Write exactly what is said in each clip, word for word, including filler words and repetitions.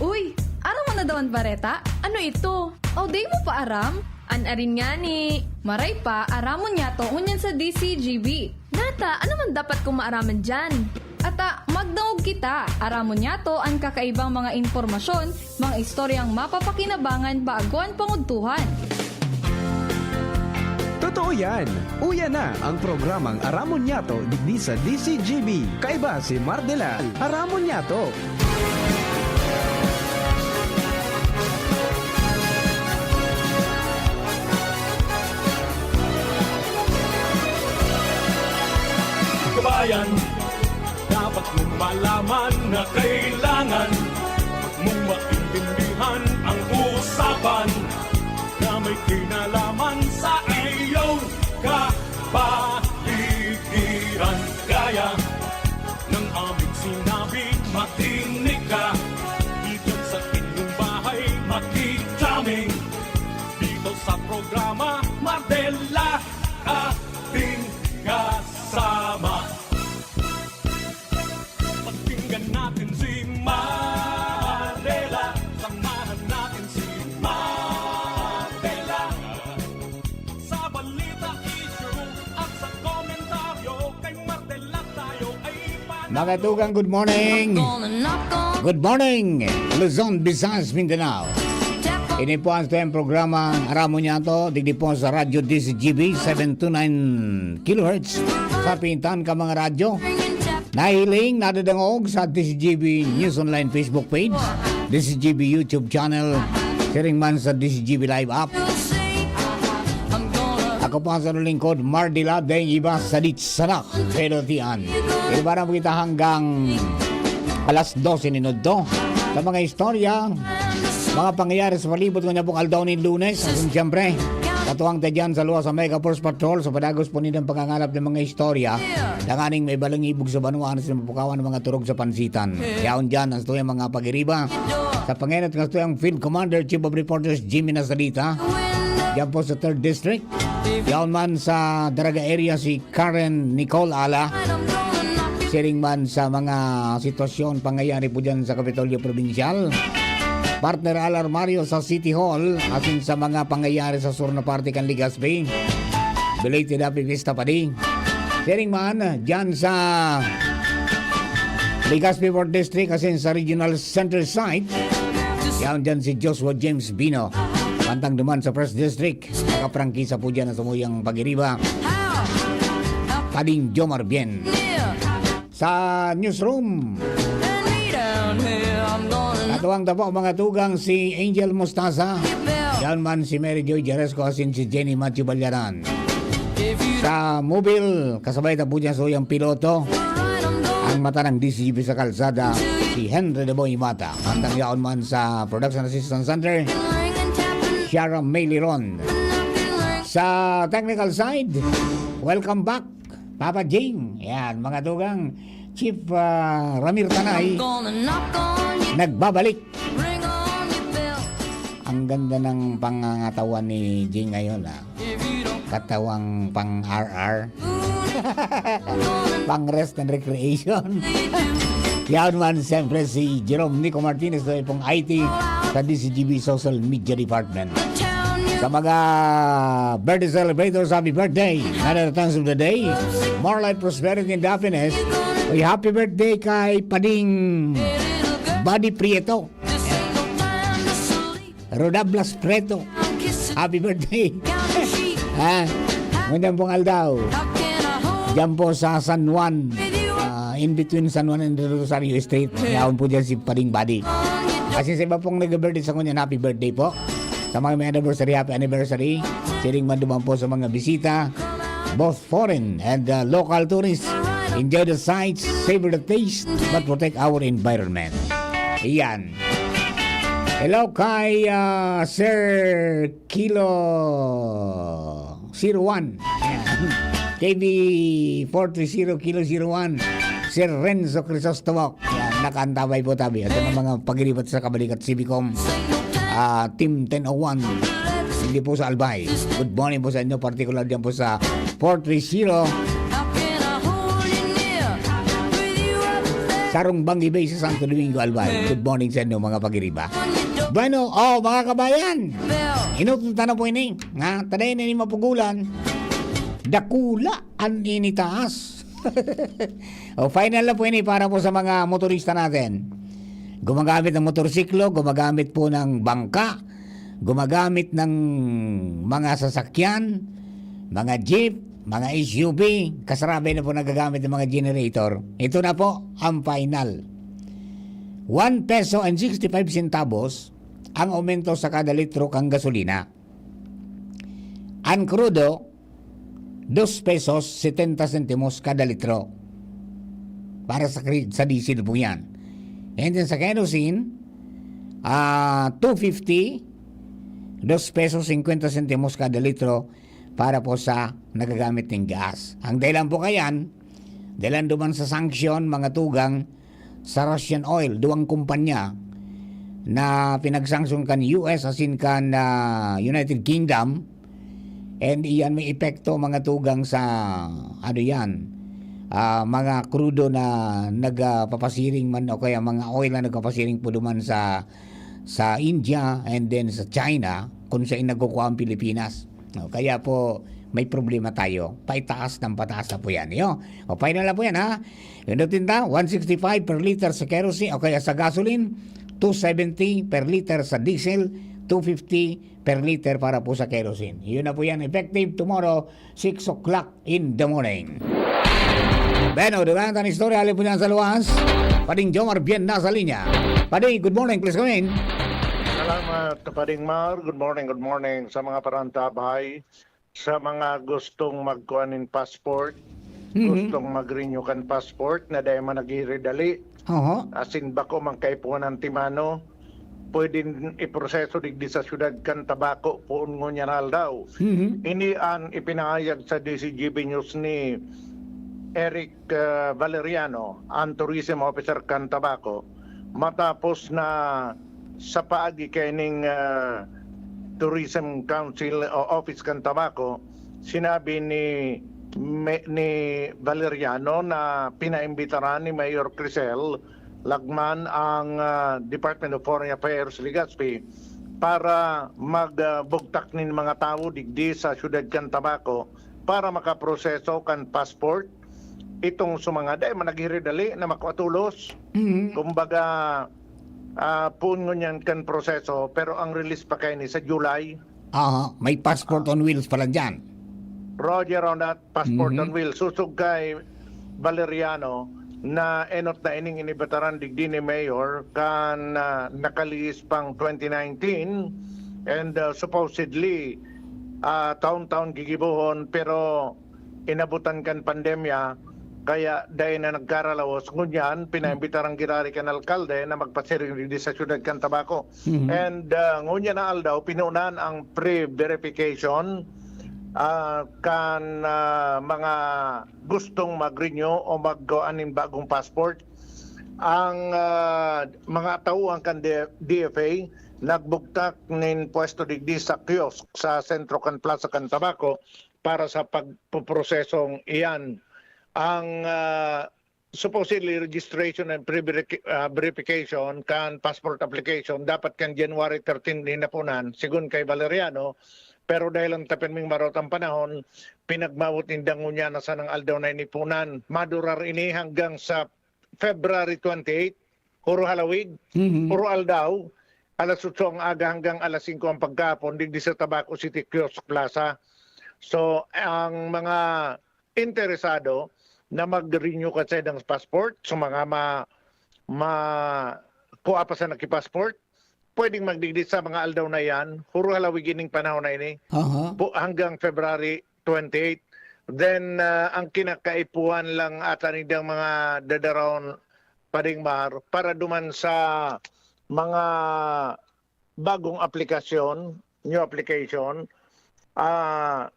Uy, aram mo na daw an bareta? Ano ito? O, di mo pa aram? An arin ngani. Maray pa, aramon niyato ngunyan sa D C G B. Nata, ano man dapat kong maaraman diyan? Ata, magdangog kita. Aramon niyato an kakaibang mga impormasyon, mga istoryang mapapakinabangan bago an pangudtuhan. Totoo yan! Uya na ang programang Aramon Niyato digdi sa D C G B. Kaiba si Mardela. Aramon Niyato. Kabayan, dapat mong malaman na kailangan mong maintindihan ang usapan na may kinalaman sa iyong kapaligiran. Kaya ng aming sinabi, makinig ka. Dito sa inyong bahay, makikita dito sa programa, Mardela, ating kasama. Pakinggan natin si Mardela, samahan natin si Mardela. Sa balita, issue, at sa komentaryo, kay Mardela tayo ay Mga tugang, good morning! Good morning, Luzon, Visayas, Mindanao. Ini po ang tuyang programa, Aramon Niyato, digdi po sa Radyo D C G B, seven two nine kilohertz. Sa pintan ka mga radyo. Nahiling, nadadangog sa D C G B News Online Facebook page, D C G B YouTube channel, siring man sa D C G B Live app. Ako po ang sa lingkod, Mardila, dayong iba sa Dits Sanak, Pedro Tian. Iba na po kita hanggang alas dose ninudto sa mga istorya, mga pangyayari sa palibot ngunyan pong aldaw nin Lunes. Asin siyempre, katuwang ta dyan sa luwas sa Mega Force Patrol sa padagos po nilang pangangalap ng mga istorya. Danganing may balang ibog sa banwaan sa mapukawan ng mga turog sa pansitan. Yaon dyan ang tuyang mga pag-iriba. Sa pangenot ng tuyang Field Commander, Chief of Reporters, Jimmy Nasalita. Diyan po sa third District. Yaon man sa Daraga area si Karen Nicole Ala. Siring man sa mga sitwasyon pangyayari po dyan sa Kapitolyo Provincial. Partner Alar Mario sa City Hall, asin sa mga pangyayari sa sur na parte kan Legazpi. Belated Happy Fiesta padi. Siring man, dyan sa Legazpi Fourth District, asin sa Regional Center Site. Yaon dyan si Joshua James Bino. Pantang duman sa First District. Nakaprangkisa po dyan ang samuyang pag-iriba. Pading Jomar Bien. Sa newsroom. Natuwang tapo mga tugang si Angel Mostaza. Yan man si Mary Joy Jaresco asin si Jenny Matthew Balyaran. Sa mobile, kasabay ta po dyan sa uyang piloto. Ang mata ng D C G B sa kalsada, si Henry de Boy Mata. Ang tangyaon man sa Production Assistance Center, Shara May Liron. Sa technical side, welcome back, Papa Jing. Yan, mga tugang, Chief ah, Ramir Tanay, nagbabalik. Ang ganda ng pangangatawan ni Jing ngayon, ah. Katawang pang R R. Pang rest and recreation. Yaon man, siyempre, si Jerome Nico Martinez na pong I T sa D C G B Social Media Department. Sa mga birthday celebrators, happy birthday! Another times of the day, more life, prosperity, and happiness. Uy, happy birthday kay Pading Buddy Prieto. Rodablas Preto. Happy birthday. Ha? Ngunyan pong aldaw. Diyan po sa San Juan. Ah, in between San Juan and Rosario Street. Yaon po dyan si Pading Buddy. Kasi sa iba pong nag-birthday sa ngunyan, happy birthday po. Sa mga may anniversary, happy anniversary. Siring man duman po sa mga bisita, both foreign and uh, local tourists. Enjoy the sights, savor the taste, but protect our environment. Iyan. Hello kay ah, Sir Kilo zero one. Ayan. K B four three zero Kilo zero one. Sir Renzo Crisostomo. Ayan, nakaantabay po tabi. Ito na mga pagiribat sa Kabalikat Civicom. Ah, Team ten oh one. Hindi po sa Albay. Good morning po sa inyo. Particular dyan po sa four three zero. Sa Tarong Bangibay sa Santo Domingo, Albay. Good morning sa inyo, mga pagiriba. Bueno, oh, mga kabayan. Inutong ta na po ini. Ha? Taday na ni mapugulan. Dakula an initaas. O, final na po ini para po sa mga motorista natin. Gumagamit ng motorsiklo, gumagamit po ng bangka, gumagamit ng mga sasakyan, mga jeep, mga S U V, kasarabi na po nagagamit ng mga generator. Ito na po ang final. One peso and sixty-five centavos ang aumento sa kada litro kang gasolina. Ang krudo, dos pesos setenta sentimos kada litro. Para sa kri-, sa diesel po yan. And then sa kerosene, ah, two fifty, dos pesos cincuenta sentimos kada litro para po sa nagagamit ng gas. Ang dahilan po kayan, dahilan duman sa sanction, mga tugang, sa Russian oil, duwang kumpanya na pinagsanction kan U S asin kan, ah, United Kingdom, and iyan may epekto, mga tugang, sa, ano yan, ah, mga krudo na nagpapasiring man o kaya mga oil na nagpapasiring po duman sa, sa India and then sa China, kung saan nagkukuha ang Pilipinas. No, kaya po may problema tayo. Paitaas ng pataas na po yan. Yo. O, final na po yan, ha? Yung tinda, one sixty-five per liter sa kerosene o kaya sa gasoline, two seventy per liter sa diesel, two fifty per liter para po sa kerosene. Yun na po yan, effective tomorrow, six o'clock in the morning. Bueno, dugang tan istorya, alin po dyan sa luwas? Pading Jomar Bien nasa linya. Padi, good morning, please come in. Salamat, Pading Mar. Good morning, good morning sa mga parantabay, sa mga gustong magkuha nin passport, Mhm. gustong mag-renew kan passport na dai man naghihiridali. Oho. Asin bako man kaipuhan antimano, pwedeng iproseso digdi sa siyudad kan Tabaco, poon ngunyan na aldaw. Mhm. Ini an ipinahayag sa D Z G B News ni Eric, ah, Valeriano, ang tourism officer kan Tabaco, matapos na sa paagi kaining, ah, Tourism Council o Office kan Tabaco, sinabi ni me-, ni Valeriano na pinaimbitaran ni Mayor Crisel Lagman ang, ah, Department of Foreign Affairs, Legazpi, para mag, ah, bugtak nin mga tawo digdi sa siyudad kan Tabaco para makaproseso kan passport. Itong sa mga dai man naghiridali na makua tolos. Mhm. Kumbaga, ah, poon ngunyan kan proseso, pero ang release pa kaini sa July. Aha, may passport on wheels pala dyan. Roger on that, passport Mhm. on wheels. Susog kay Valeriano na enot na ining inibitaran digdi ni Mayor kan, ah, nakalihis pang twenty nineteen and, ah, supposedly, ah, taon-taon gigibohon, pero inabutan kan pandemya, kaya dai na nagkaralaos. Ngunyan, pinaimbitar an girari kan alkalde na magpasiring digdi sa siyudad kan Tabaco. Mhm. And, ah, ngunyan na aldaw, pinunan ang pre-verification, ah, kan, ah, mga gustong mag-renew o magkuha nin bagong passport. Ang, ah, mga tauhan kan D-, D F A nagbugtak nin pwesto digdi sa kiosk sa sentro kan Plaza kan Tabaco para sa pagpoprosesong iyan. Ang, ah, supposedly registration and pre-verifi-, ah, verification kan passport application dapat kan January thirteen ni napunan, sigon kay Valeriano. Pero dahil ang tapen ming marot ang panahon, pinagmawot ninda ngunyan na sanang aldaw na inipunan. Madurar ini hanggang sa February twenty-eight, puro halawig, Mhm. puro aldaw, alas otso ang aga hanggang alas singko ang pagkapon, digdi sa Tabaco City Kiosk Plaza. So, ang mga interesado na mag-renew kan saindang passport, sa mga ma-, ma-, kua pa sa nakipassport, pwedeng magdigdi sa mga aldaw na yan. Puro halawig ining panahon na ini. Aha. Po, hanggang February twenty-eight. Then, ah, ang kinakaipuhan lang ata nindang mga dadarawon, Pading Mar, para duman sa mga bagong aplikasyon, new application, ah,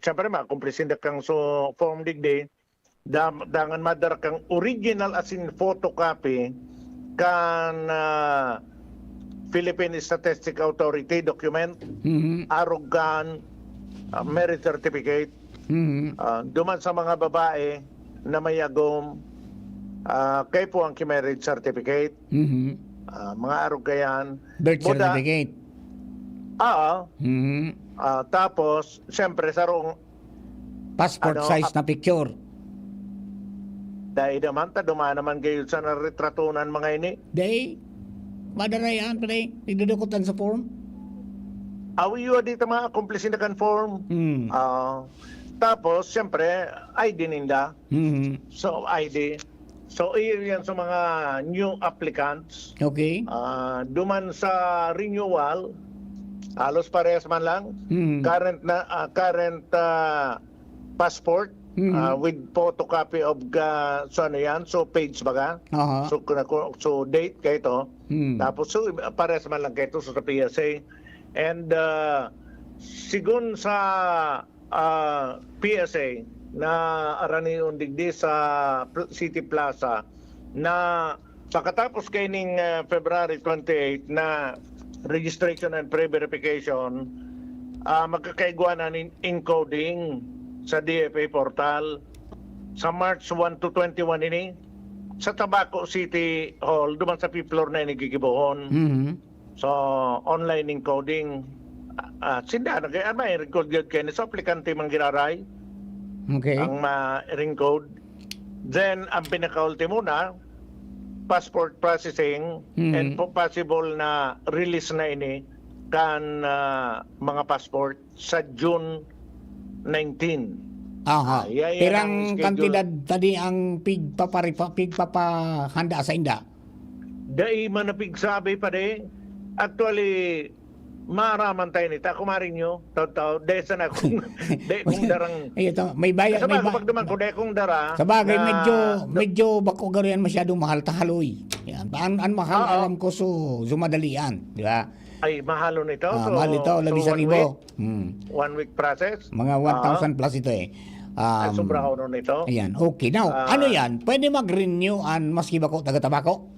siyempre, makumplisin na kang so form digdi, dam-, dangan madara kang original asin photocopy kan, ah, Philippine Statistic Authority document, Mhm. arog kan, ah, marriage certificate. Mhm. Ah, duman sa mga babae na may agom, Ah, kaipuhan ki marriage certificate, Mhm. ah, mga arog kayan. Birth Buda- certificate. Oo. Mhm. Ah, tapos, siyempre, sarong Passport Ano, size ap- na picture. dahil naman, ta dumaan naman kayo sa naretratunan mga ini. Day, madarayaan pa day. Nagdudukotan sa form. Awi yun dito mga accomplice na conform. Hmm. Ah, tapos, siyempre, I D ninda. Mhm. So, I D. So, iyo yan sa mga new applicants. Okay. Ah, duman sa renewal, halos parehas man lang. Mhm. Current na ah, current ah, passport Mhm. ah, with photocopy of ah, so ano yan, so page baga. Aha. So, kuna- so date kayo to. Mhm. Tapos so parehas man lang kayo to sa P S A. And ah, sigun sa ah, P S A na aranion digdi sa Pl- City Plaza na pakatapos kaining ah, February twenty-eight na registration and pre-verification, ah, magkakaigwa na nin encoding sa D F A portal sa March one to twenty-one ini sa Tabaco City Hall, duman sa fifth floor na ini gigibohon. Mhm. So, online encoding. Ah, sinda na kaya may record yun kaya sa aplikante mang giraray Okay. ang ma-encode. Then, ang pinakaultimo na, passport processing Mhm. and po possible na release na ini kan ah, mga passport sa June nineteen. Aha. Ah, iya, iya Pirang ang schedule. kantidad tadi ang pigpaparipa, pigpapahanda sa inda? Dai man napigsabi pa de. Actually, maaraman tayo nito. Ako maring nyo, taw-taw, dahil sa nakong, dahil kong darang, Ay, ito, may bayad, sa may bago ba- pagduman ko, dahil kong dara. Sa bagay, na- medyo, medyo bako garo yan masyadong mahal, tahaloy. Yan. An, an mahal, Oo. alam ko, so, sumadalian. Di ba? Ay, mahal nito. Ah, So, mahal ito, so labis sa one libo. week, Hmm. one week process. Mga Ah, one thousand plus ito eh. Ay, Um, sobra ako nito. Ayan. Okay. Now, Ah. ano yan? Pwede mag-renew an maski bako taga Tabaco?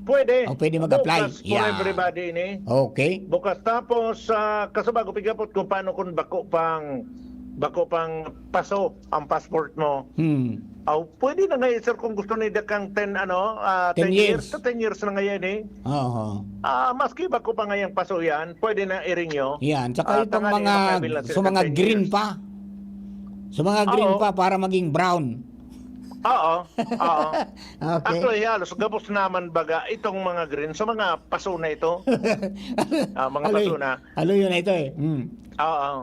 Pwede. O, pwede mag-apply. Bukas for Yeah. everybody ini. Okay. Bukas tapos, ah, kaso bago pigapot kung paano kung bako pang, bako pang paso ang passport mo. Hmm. Aw, pwede na nga, sir, kung gusto ni dakang ten, ano, ah, Ten ten years. years. Sa ten years na ngayon eh. Oo. Ah, maski bako pa ngayang paso yan, pwede na i-renew. Yan. Tsaka Ah, itong tanganing mga, makabil na sila so mga ten green years. pa. So mga green Oo. pa para maging brown. Oo, oo. Okay. Actually, halos gabos naman baga itong mga green sa mga paso na ito. Ah, mga Aloy, paso na. aloy yun na ito eh. Mm. Oo.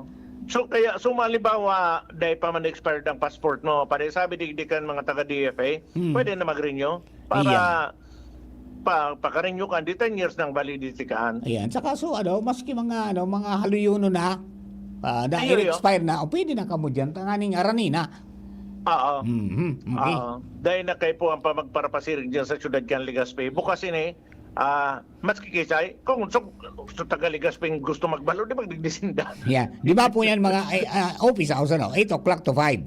So kaya, so halimbawa, dahil pa man expired ang passport mo, pare sabi digdi kan mga taga D F A, Hmm. pwede na mag-renew para Iya. pa, paka-renew ka, di ten years ng validity kaan. Ayan. Saka so, ano, maski mga, ano, mga haluyono na, ah, dahil Iyo, iyo. expire na, o pwede na kamo dyan, tanganing arani na. Oo. Mhm, okay. Oo. Dahil na kayo po ang pamagparapasirig dyan sa syudad kan Legazpi. Bukas ini, ah, maski kisay, kung so, so taga Legazpi gusto magbalo, di magdigdisinda. Yeah. Di ba po yan mga eh, ah, office hours, ano? Eight o'clock to five.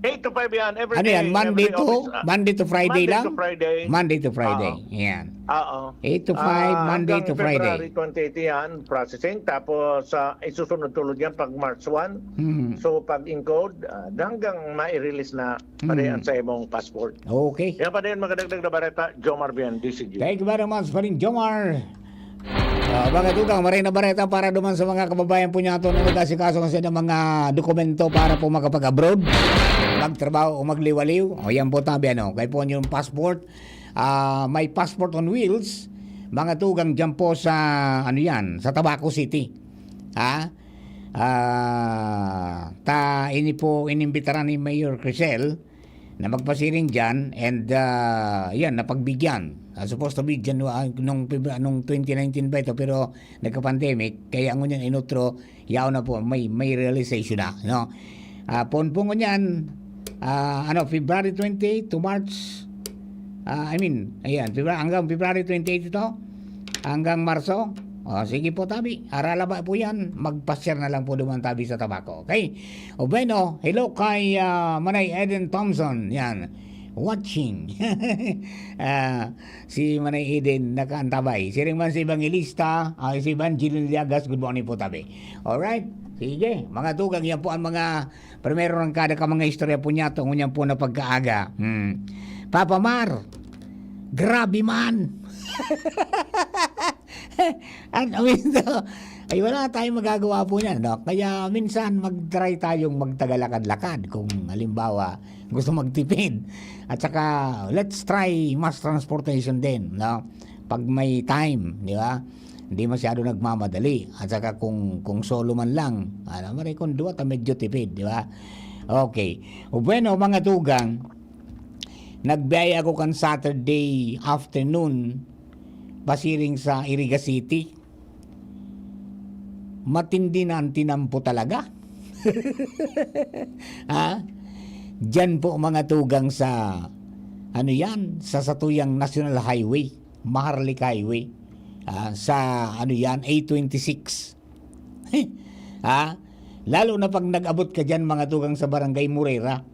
Eight to five yan, every Ano day, yan? Monday every to office, ah, Monday to Friday Monday lang? to Friday. Monday to Friday. Oo. Yan. Oo. Eight to five, Ah, Monday hanggang to Friday. February twenty-eight yan, processing. Tapos, ah, isusunod-tulod yan pag March one. Mhm. So, pag-encode, ah, hanggang ma-release na Mhm. pare ang sa imong passport. Okay. Yan pa din, magdagdag na bareta, Jomar Bian, D C G. Thank you very much, Paring Jomar. Ah, mga tugang, maray na bareta para duman sa mga kababayan po niya ito na nag-asikaso kasi ng mga dokumento para po makapag-abroad, magtrabaho o magliwaliw. O yan po tabi, ano, kaya po yung passport, ah, may passport on wheels, mga tugang dyan po sa, ano yan, sa Tabaco City. Ha? Ah, ta, ini po, inimbitaran ni Mayor Crisel na magpasiring dyan and, ah, yan, napagbigyan. Ah, supposed to be Janu-, ah, nung, Febra-, nung twenty nineteen pa ito, pero nagka-pandemic, kaya ngunyan inutro, yaon na po, may, may realization na, no? Ah, ponpon ngunyan, ah, ano, February twenty-eight to March, ah, I mean, ayan, February, hanggang February twenty-eight ito, hanggang Marso. O, sige po, tabi. Aralaba po yan. Magpasyar na lang po duman, tabi, sa Tabaco. Okay? O, bueno, hello kay, ah, Manay Eden Thompson. Yan. Watching. Ah, si Manay Eden nakaantabay. Siring man si Evangelista, ah, si Evangeline Llagas, good morning po, tabi. Alright. Sige, mga tugang, yan po ang mga primero ng kada ka mga istorya po niya, tungo niyan po na pagkaaga. Hmm. Papa Mar, grabe man. Ano minsan, ay wala tayong magagawa po niyan, no? Kaya minsan mag-try tayong magtagalakad-lakad kung halimbawa gusto magtipid. At saka, let's try mass transportation din, no? Pag may time, di ba? Hindi masyado nagmamadali. At saka kung, kung solo man lang, ano, maray kung duwa, ta medyo tipid, di ba? Okay. O bueno, mga tugang, nagbiyahe ako kan Saturday afternoon, pasiring sa Iriga City. Matindi na ang tinampo talaga. Ha? Diyan po, mga tugang, sa, ano yan, sa satuyang National Highway, Maharlika Highway, ah, sa, ano yan, A twenty-six. Ha? Lalo na pag nag-abot ka diyan, mga tugang, sa Barangay Morera.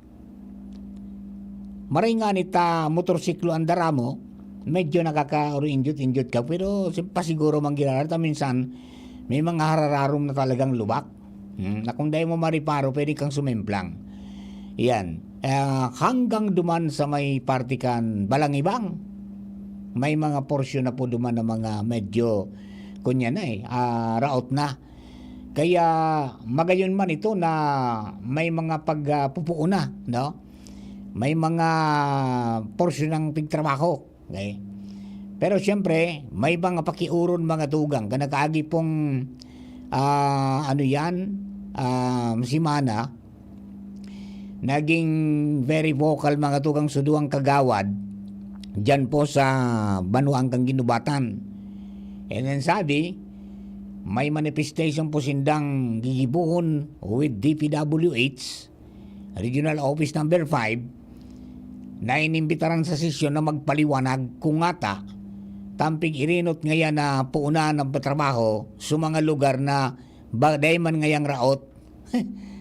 Maray nga ni ta motorsiklo ang dara mo, medyo nakakaoro-injot-injot ka, pero si-, pasiguro man giraray ta minsan, may mga harararom na talagang lubak. Hmm, na kung dai mo mariparo, pwede kang sumemplang. Yan. Ah, hanggang duman sa may parte kan Balangibang, may mga porsyon na po duman na mga medyo, kunya na eh, ah, raot na. Kaya magayon man ito na may mga pag, ah, pupuon na, no? May mga porsyon ng pigtrabaho. Okay? Pero siyempre, may mga pakiuron, mga tugang, kan nakaagi pong, ah, ano yan, ah, semana, naging very vocal, mga tugang, suduang kagawad, dyan po sa banwaan kan Guinobatan. And then sabi, may manifestation po sindang gigibohon with D P W H, Regional Office Number five, na inimbitaran sa sesyon na magpaliwanag kung ngata, tampig irinot ngayan na puunan ang patrabaho sa mga lugar na ba-, dai man ngayang raot.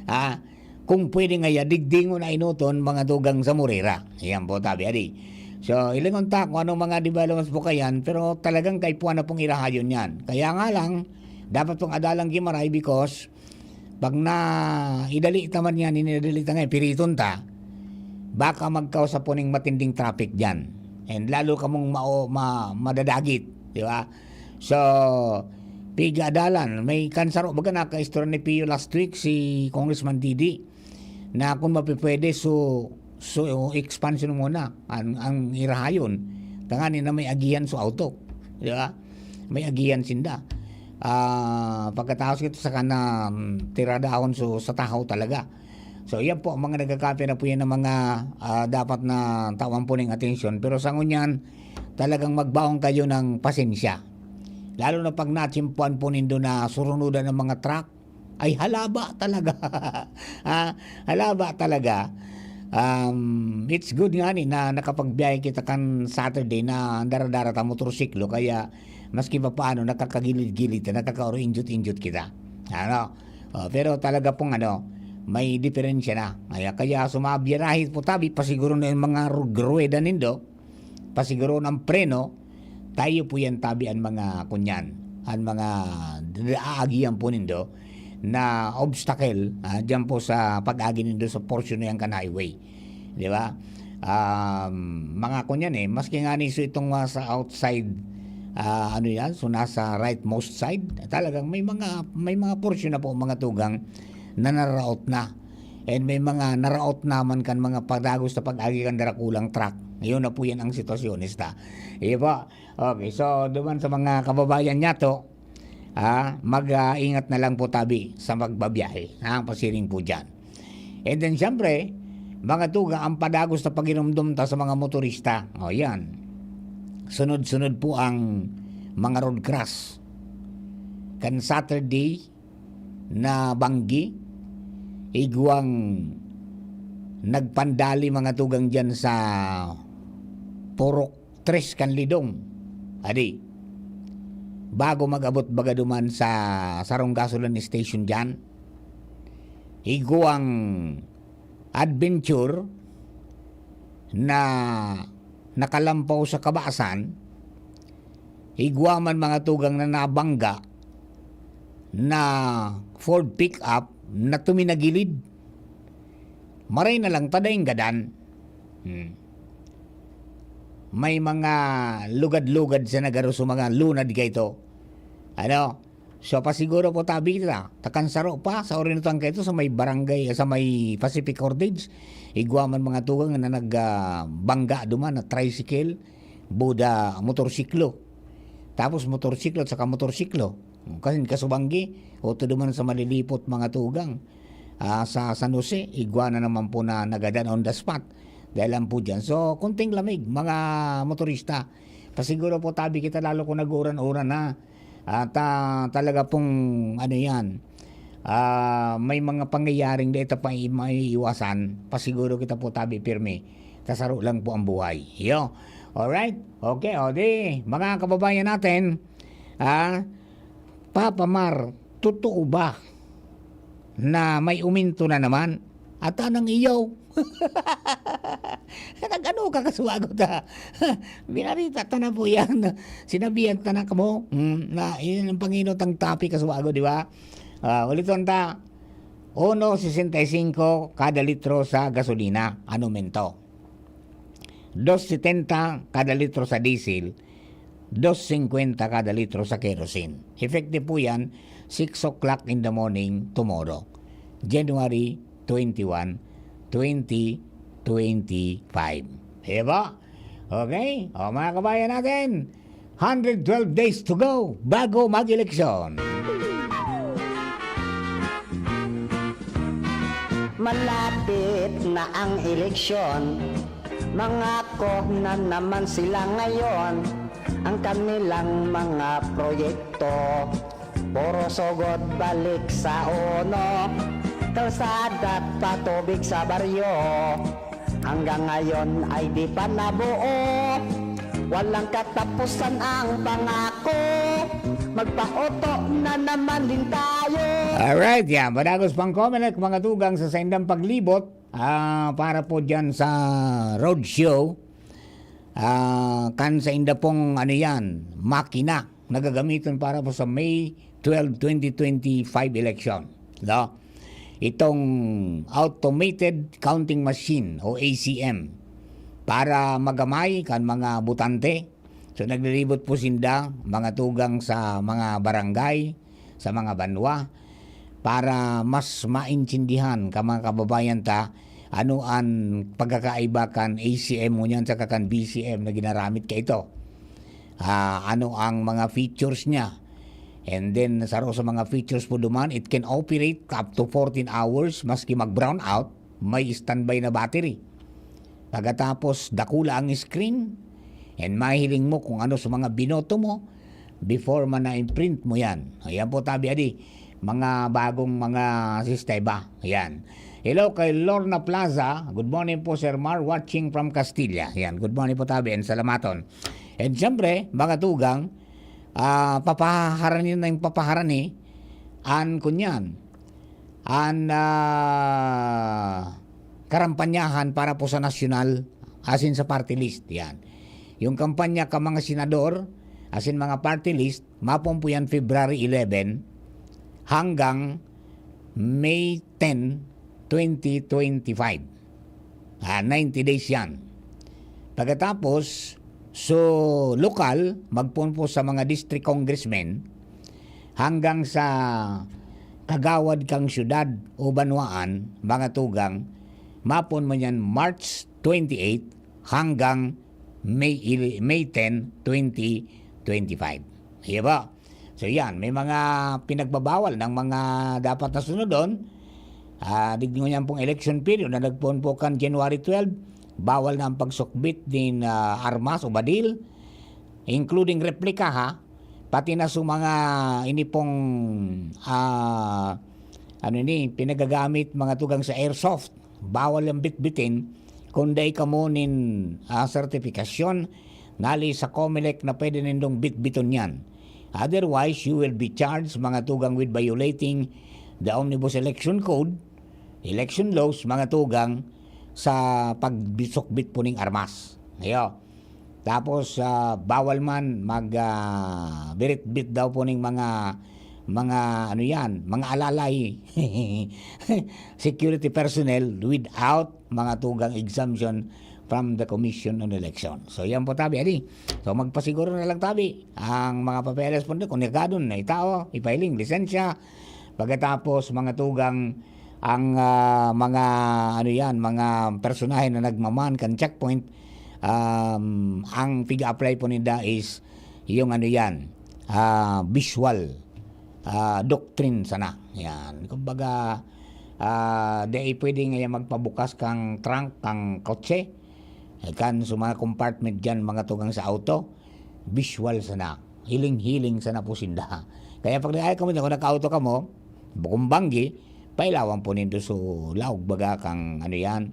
Ah, kung pwede ngaya, digdingon na inoton mga tugang sa Morera. Yan po, tabi, adi. So, ilingon ta kung anong mga developments po kayan, pero talagang kaipuhan na pong irahayon yan. Kaya nga lang, dapat pong adalang gimaray because pag na idali ta man yan, inidali ta ngayon, piriton ta, baka magkausa po ning matinding traffic dyan. And lalo kamong mao-, ma-, madadagit, di ba? So, piga adalan, may kansaro, baga nakaistorya ni Pio last week, si Congressman Didi, na kung mapipwede, so, so expansion muna ang, ang irahayon. Tanganing na may agihan so auto, di ba? May agihan sinda. Ah, pagkatapos ito, saka na, mm, tiradahon so, sa tahaw talaga. So, yan po, mga nagkakape na po yan ng mga, ah, dapat na tawan po ng atensyon. Pero sa ngunyan, talagang magbaon kayo ng pasensya. Lalo na pag natsimpuan po nindo na surunudan ng mga truck, ay halaba talaga. Ah, halaba talaga. Um, it's good nga ni na nakapagbiyahe kita kan Saturday na dara-dara ta motorsiklo, kaya maski pa paano nakakagilid-gilid ta, nakakaoro-injot-injot kita. Ano? Oh, pero talaga pong ano, may diferensya na. Kaya, kaya sumabiyarahe po tabi, pasiguro na yung mga ru-, ruweda nindo, pasiguro ng preno, tayo po yan tabi ang mga kunyan, ang mga d-, aagihan po nindo na obstacle, ah, dyan po sa pag-agi nindo sa portion na yan kan highway. Di ba? Um, mga kunyan eh, maski nga ni so itong, ah, sa outside, ah, ano yan, so nasa rightmost side, talagang may mga, may mga portion na po, mga tugang, na naraot na. And may mga naraot naman kan mga padagos na pag-agi kan darakulang truck. Ngayon na po yan ang sitwasyon, ista. Iyo po. Okay, so duman sa mga kababayan niya to, ah, mag, ah, ingat na lang po tabi sa magbabiyahe. Ha, ang pasiring po dyan. And then, siyempre, mga tuga, ang padagos na pag-inumdum ta sa mga motorista. O, yan. Sunod-sunod po ang mga road crash. Kan Saturday, na banggi, igwang nagpandali mga tugang diyan sa Purok Tres kan Lidong. Adi, bago mag-abot baga duman sa sarong gasoline station diyan, igwang adventure na nakalampaw sa kabasan, igwa man mga tugang na nabangga na Ford pickup na tuminagilid. Maray na lang ta daing gadan. Hmm. may mga lugad-lugad sa nagaro sa mga lunad kaito. Ano? So, pasiguro po tabi kita. Takan saro pa sa Orinutan kaito, sa may barangay, sa may Pacific Cordage. Igwa man mga tugang na nag, ah, bangga duman na tricycle, buda, motorsiklo. Tapos motorsiklo at saka motorsiklo. Kasi kasubanggi, o to duman sa malilipot mga tugang. Ah, sa San Jose, igwa na naman po na nagadan on the spot. Dahil lang po dyan. So, kunting lamig, mga motorista. Pasiguro po tabi kita lalo kung nag-uuran-uran na. At, ah, talaga pong, ano yan, ah, may mga pangyayaring dito pa i-, maiiwasan. Pasiguro kita po tabi pirmi. Kasaro lang po ang buhay. Yo. Alright? Okay, o di, mga kababayan natin, ah, Papa Mar, totoo ba na may uminto na naman? At anang iyaw? Nag-ano ka, kasuwago ta? Binarita ta na po yan. Sinabihan ta na kamo, mm, na yun ang panginot ang topic, kasuwago, di ba? Ah, uliton ta, uno sesenta y cinco kada litro sa gasolina. Ano mento? Dos setenta kada litro sa diesel, dos singkwenta kada litro sa kerosene. Effective po yan, six o'clock in the morning tomorrow, January twenty-one, twenty twenty-five. Diba? Okay? O, mga kabayan natin, hundred twelve days to go bago mag-eleksyon. Malapit na ang eleksyon, mangako na naman sila ngayon. Ang kanilang mga proyekto, puro sugod balik sa uno. Kalsada at patubig sa baryo, hanggang ngayon ay di pa nabuo. Walang katapusan ang pangako, magpaoto na naman din tayo. Alright, yan. Padagos pang Comelec, mga tugang, sa saindang paglibot, ah, para po dyan sa roadshow. Ah, kan sainda pong, ano yan, makina na gagamiton para po sa May twelve, twenty twenty-five election. No? Itong automated counting machine o A C M para magamay kan mga botante. So, naglilibot po sinda, mga tugang sa mga barangay, sa mga banwa, para mas maintindihan ka, mga kababayan ta, ano an pagkakaiba kan A C M ngunyan saka kan B C M na ginaramit kaito. Ah, ano ang mga features niya? And then, saro sa mga features po duman, it can operate up to fourteen hours maski mag-brown out, may standby na battery. Pagkatapos, dakula ang screen, and mahiling mo kung ano sa mga binoto mo before man na-imprint mo yan. Ayan po, tabi adi, mga bagong mga sistema. Ayan. Hello kay Lorna Plaza. Good morning po, Sir Mar, watching from Castilla. Ayan, good morning po, tabi, and salamaton. And siyempre, mga tugang, ah, papaharani na yung papaharani, an kunyan, an, ah, karampanyahan para po sa nasyonal, asin sa party list. Yan. Yung kampanya ka mga senador, asin mga party list, mapon po yan February eleven hanggang May ten, twenty twenty-five. Ah, ninety days yan. Pagkatapos, so, lokal, magpoon po sa mga district congressmen hanggang sa kagawad kang syudad o banwaan, mga tugang, mapon man yan March twenty-eight hanggang May ele-, May ten, twenty twenty-five. Iya ba? So yan, may mga pinagbabawal ng mga dapat na sunodon. Ah, digdi ngunyan pong election period na nagpoon po kan January twelve, bawal na ang pagsukbit nin, ah, armas o badil, including replika, ha, pati na sa mga ini pong, ah, ano ini, pinagagamit mga tugang sa airsoft. Bawal ang bitbitin kung dai kamo nin, ah, sertifikasyon nali sa Comelec na pwede nindong bitbiton yan. Otherwise, you will be charged, mga tugang, with violating the Omnibus Election Code, election laws, mga tugang, sa pagbisukbit po ning armas. Ayo. Tapos, ah, bawal man mag, ah, birit-bit daw po ning mga, mga ano yan, mga alalay, security personnel without mga tugang exemption from the Commission on Election. So, yan po tabi, adi. So, magpasiguro na lang tabi. Ang mga papeles po nito, kung nagkadon na itao, ipahiling, lisensya. Pagkatapos, mga tugang, ang, ah, mga, ano yan, mga personahe na nagmaman kan checkpoint, um, ang piga-apply po ninda is yung ano yan, ah, visual, ah, doctrine sana. Yan. Kumbaga, ah, di pwede nga yan magpabukas kang trunk, kang kotse. Eh, kan sa mga compartment dyan, mga tugang sa auto, visual sana. Hiling-hiling sana po sinda. Kaya pag nag-, kamo, kung nag-auto kamo, bukong banggi, pailawan po nindo so laog baga kang ano yan,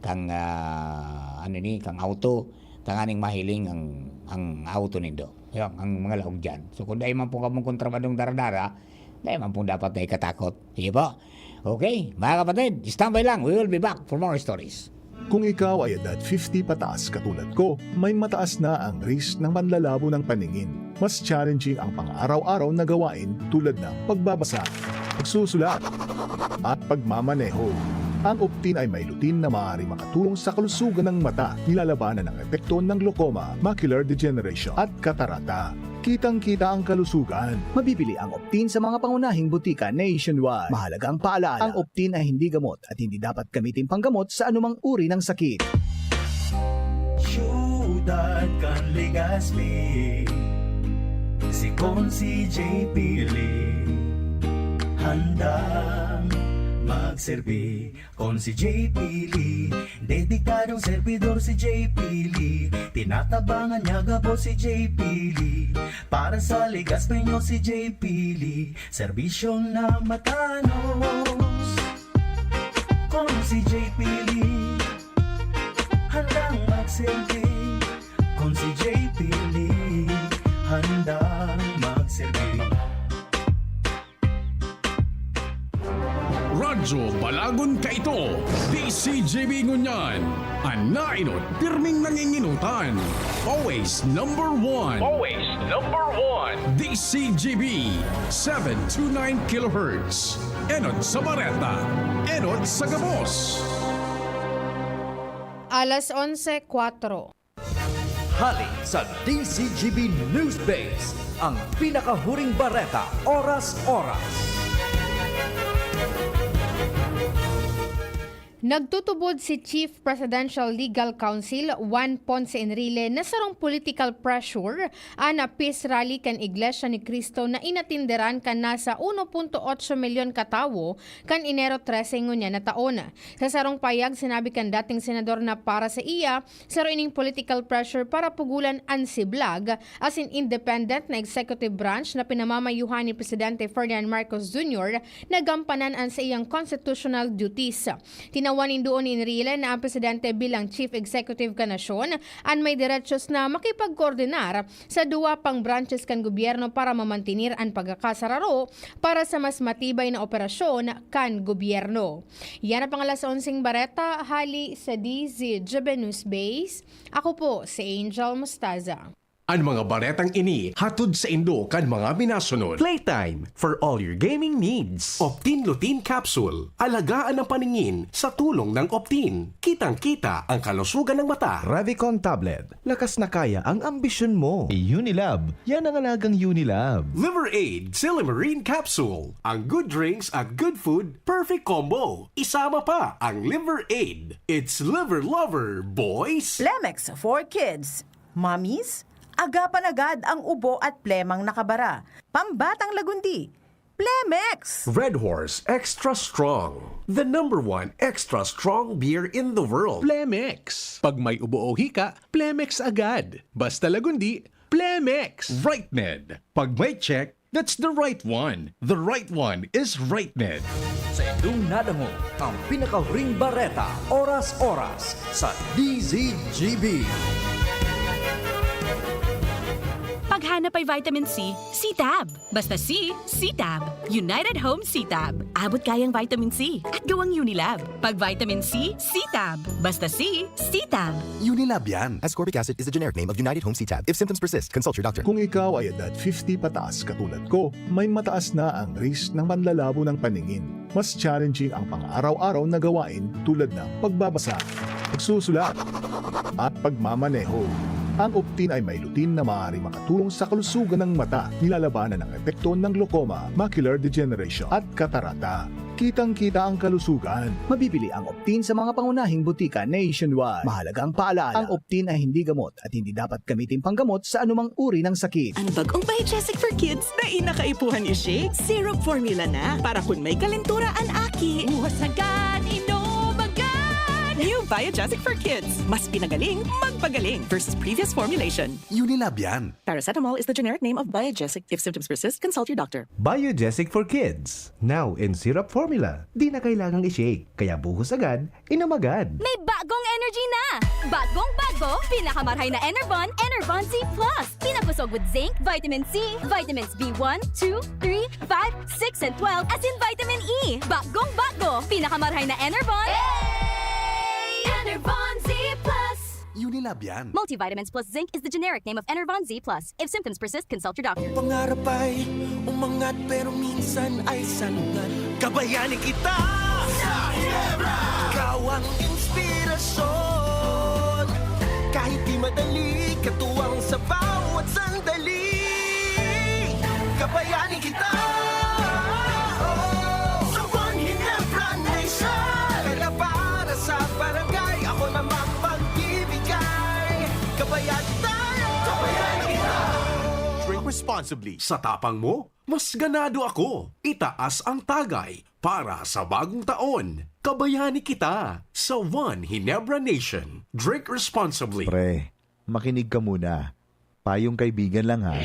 kang, ah, ano ni, kang auto, tanganing mahiling ang, ang auto nindo. Yan, ang mga laog dyan. So, kung dai man po kamong kontrabandong daradara, dai man pong dapat na ikatakot. Sige po. Okay, mga kapatid, standby lang. We will be back for more stories. Kung ikaw ay edad fifty pataas katulad ko, may mataas na ang risk ng panlalabo ng paningin. Mas challenging ang pang-araw-araw na gawain tulad ng pagbabasa, pagsusulat, at pagmamaneho. Ang Optin ay may lutein na maaaring makatulong sa kalusugan ng mata, nilalabanan ang epekto ng glaucoma, macular degeneration, at katarata. Kitang-kita ang kalusugan. Mabibili ang Optin sa mga pangunahing butika nationwide. Mahalagang paalala, ang Optin ay hindi gamot at hindi dapat gamitin panggamot sa anumang uri ng sakit. Siyudad kan Legazpi, si Consi J P Lee, handang magserbi. Consi J P Lee, dedikadong servidor si J P Lee. Tinatabangan niya gabos si J P Lee. Para sa Legazpeño si J P Lee, serbisyo na matanos. Consi J P Lee, handang magserbi. Consi J P Lee, handang magserbi. Radyo Balagon kaito, D C G B ngunyan. An naenot, pirming nanginginutan. Always number one. Always number one. D C G B, seven two nine kilohertz. Enot sa bareta, enot sa gabos. Alas onse kwatro. Hali sa D C G B News Base, ang pinakahuring bareta, oras-oras. Nagtutubod si Chief Presidential Legal Counsel Juan Ponce Enrile na sarong political pressure an peace rally kan Iglesia ni Cristo na inatinderan kan nasa uno punto otso milyon ka tawo kan Enero trese ngunyan na taon. Sa sarong pahayag, sinabi kan dating senador na para sa iya, saro ining political pressure para pugolan an siblag asin independent na executive branch na pinamamayuhan ni Presidente Ferdinand Marcos Junior na gampanan an saiyang constitutional duties. Tinawan nin duon ni Enrile na ang presidente bilang chief executive kan nasyon an may derechos na makipagkoordinar sa duwa pang branches kan gobyerno para mamantener an pagkakasararo para sa mas matibay na operasyon kan gobyerno. Yan ang pang alas onseng bareta, hali sa D Z G B News Base. Ako po si Angel Mostaza. An mga baretang ini hatod saindo kan mga minasunod. Playtime for all your gaming needs. Optin Lutein Capsule. Alagaan ang paningin sa tulong ng Optin. Kitang-kita ang kalusugan ng mata. Revicon Tablet. Lakas na kaya ang ambisyon mo. Unilab. Yan ang alagang Unilab. Liver Aid Silymarin Capsule. Ang good drinks at good food, perfect combo. Isama pa ang Liver Aid. It's Liver Lover, boys! Plemex for Kids. Mommies, agapan agad ang ubo at plemang nakabara. Pambatang lagundi, Plemex! Red Horse Extra Strong. The number one extra strong beer in the world. Plemex. Pag may ubo o hika, Plemex agad. Basta lagundi, Plemex. Right Med. Pag may check, that's the right one. The right one is Right Med. Sa indong nadangog, ang pinakahuring bareta, oras-oras, sa D Z G B. Pag Hanap ay vitamin C, C-Tab. Basta C, C-Tab. United Home C-Tab. Abot kayang vitamin C at gawang Unilab. Pag vitamin C, C-Tab. Basta C, C-Tab. Unilab yan. Ascorbic acid is the generic name of United Home C-Tab. If symptoms persist, consult your doctor. Kung ikaw ay edad fifty pataas katulad ko, may mataas na ang risk ng panlalabo ng paningin. Mas challenging ang pang-araw-araw na gawain tulad ng pagbabasa, pagsusulat, at pagmamaneho. Ang Optin ay may lutein na maaaring makatulong sa kalusugan ng mata, nilalabanan ang epekto ng glaucoma, macular degeneration, at katarata. Kitang-kita ang kalusugan. Mabibili ang Optin sa mga pangunahing butika nationwide. Mahalagang paalala, ang Optin ay hindi gamot at hindi dapat gamitin panggamot sa anumang uri ng sakit. Ang bagong Biogesic for Kids na inakaipuhan ni Shake, syrup formula na. Para kun may kalentura an aki, buhos agad, inom agad! New Biogesic for Kids. Mas pinagaling, magpagaling versus previous formulation. Unilab yan. Paracetamol is the generic name of Biogesic. If symptoms persist, consult your doctor. Biogesic for Kids. Now in syrup formula. Di na kailangang i-shake. Kaya buhos agad, inom agad. May bagong energy na! Bagong bago, pinakamarhay na Enervon, Enervon Z plus. Pinakosog with zinc, vitamin C, vitamins B one, two, three, five, six, and twelve, as in vitamin E. Bagong bago, pinakamarhay na Enervon. Enervon Z plus. Unilab yan. Multivitamins plus zinc is the generic name of Enervon Z plus. If symptoms persist, consult your doctor. Pangarap ay umangat pero minsan ay sangat. Kabayani kita sa Ginebra! Ikaw ang inspirasyon. Kahit di madali, katuwang sa bawat sandali. Kabayani kita! Oh, sa One Ginebra Nation! Kaya para sa barangay, ako namang magbibigay. Kabayani tayo! Kabayani kita! Drink responsibly. Sa tapang mo, mas ganado ako. Itaas ang tagay para sa bagong taon. Kabayani kita sa One Ginebra Nation. Drink responsibly. Pre, makinig ka muna. Payong kaibigan lang, ha.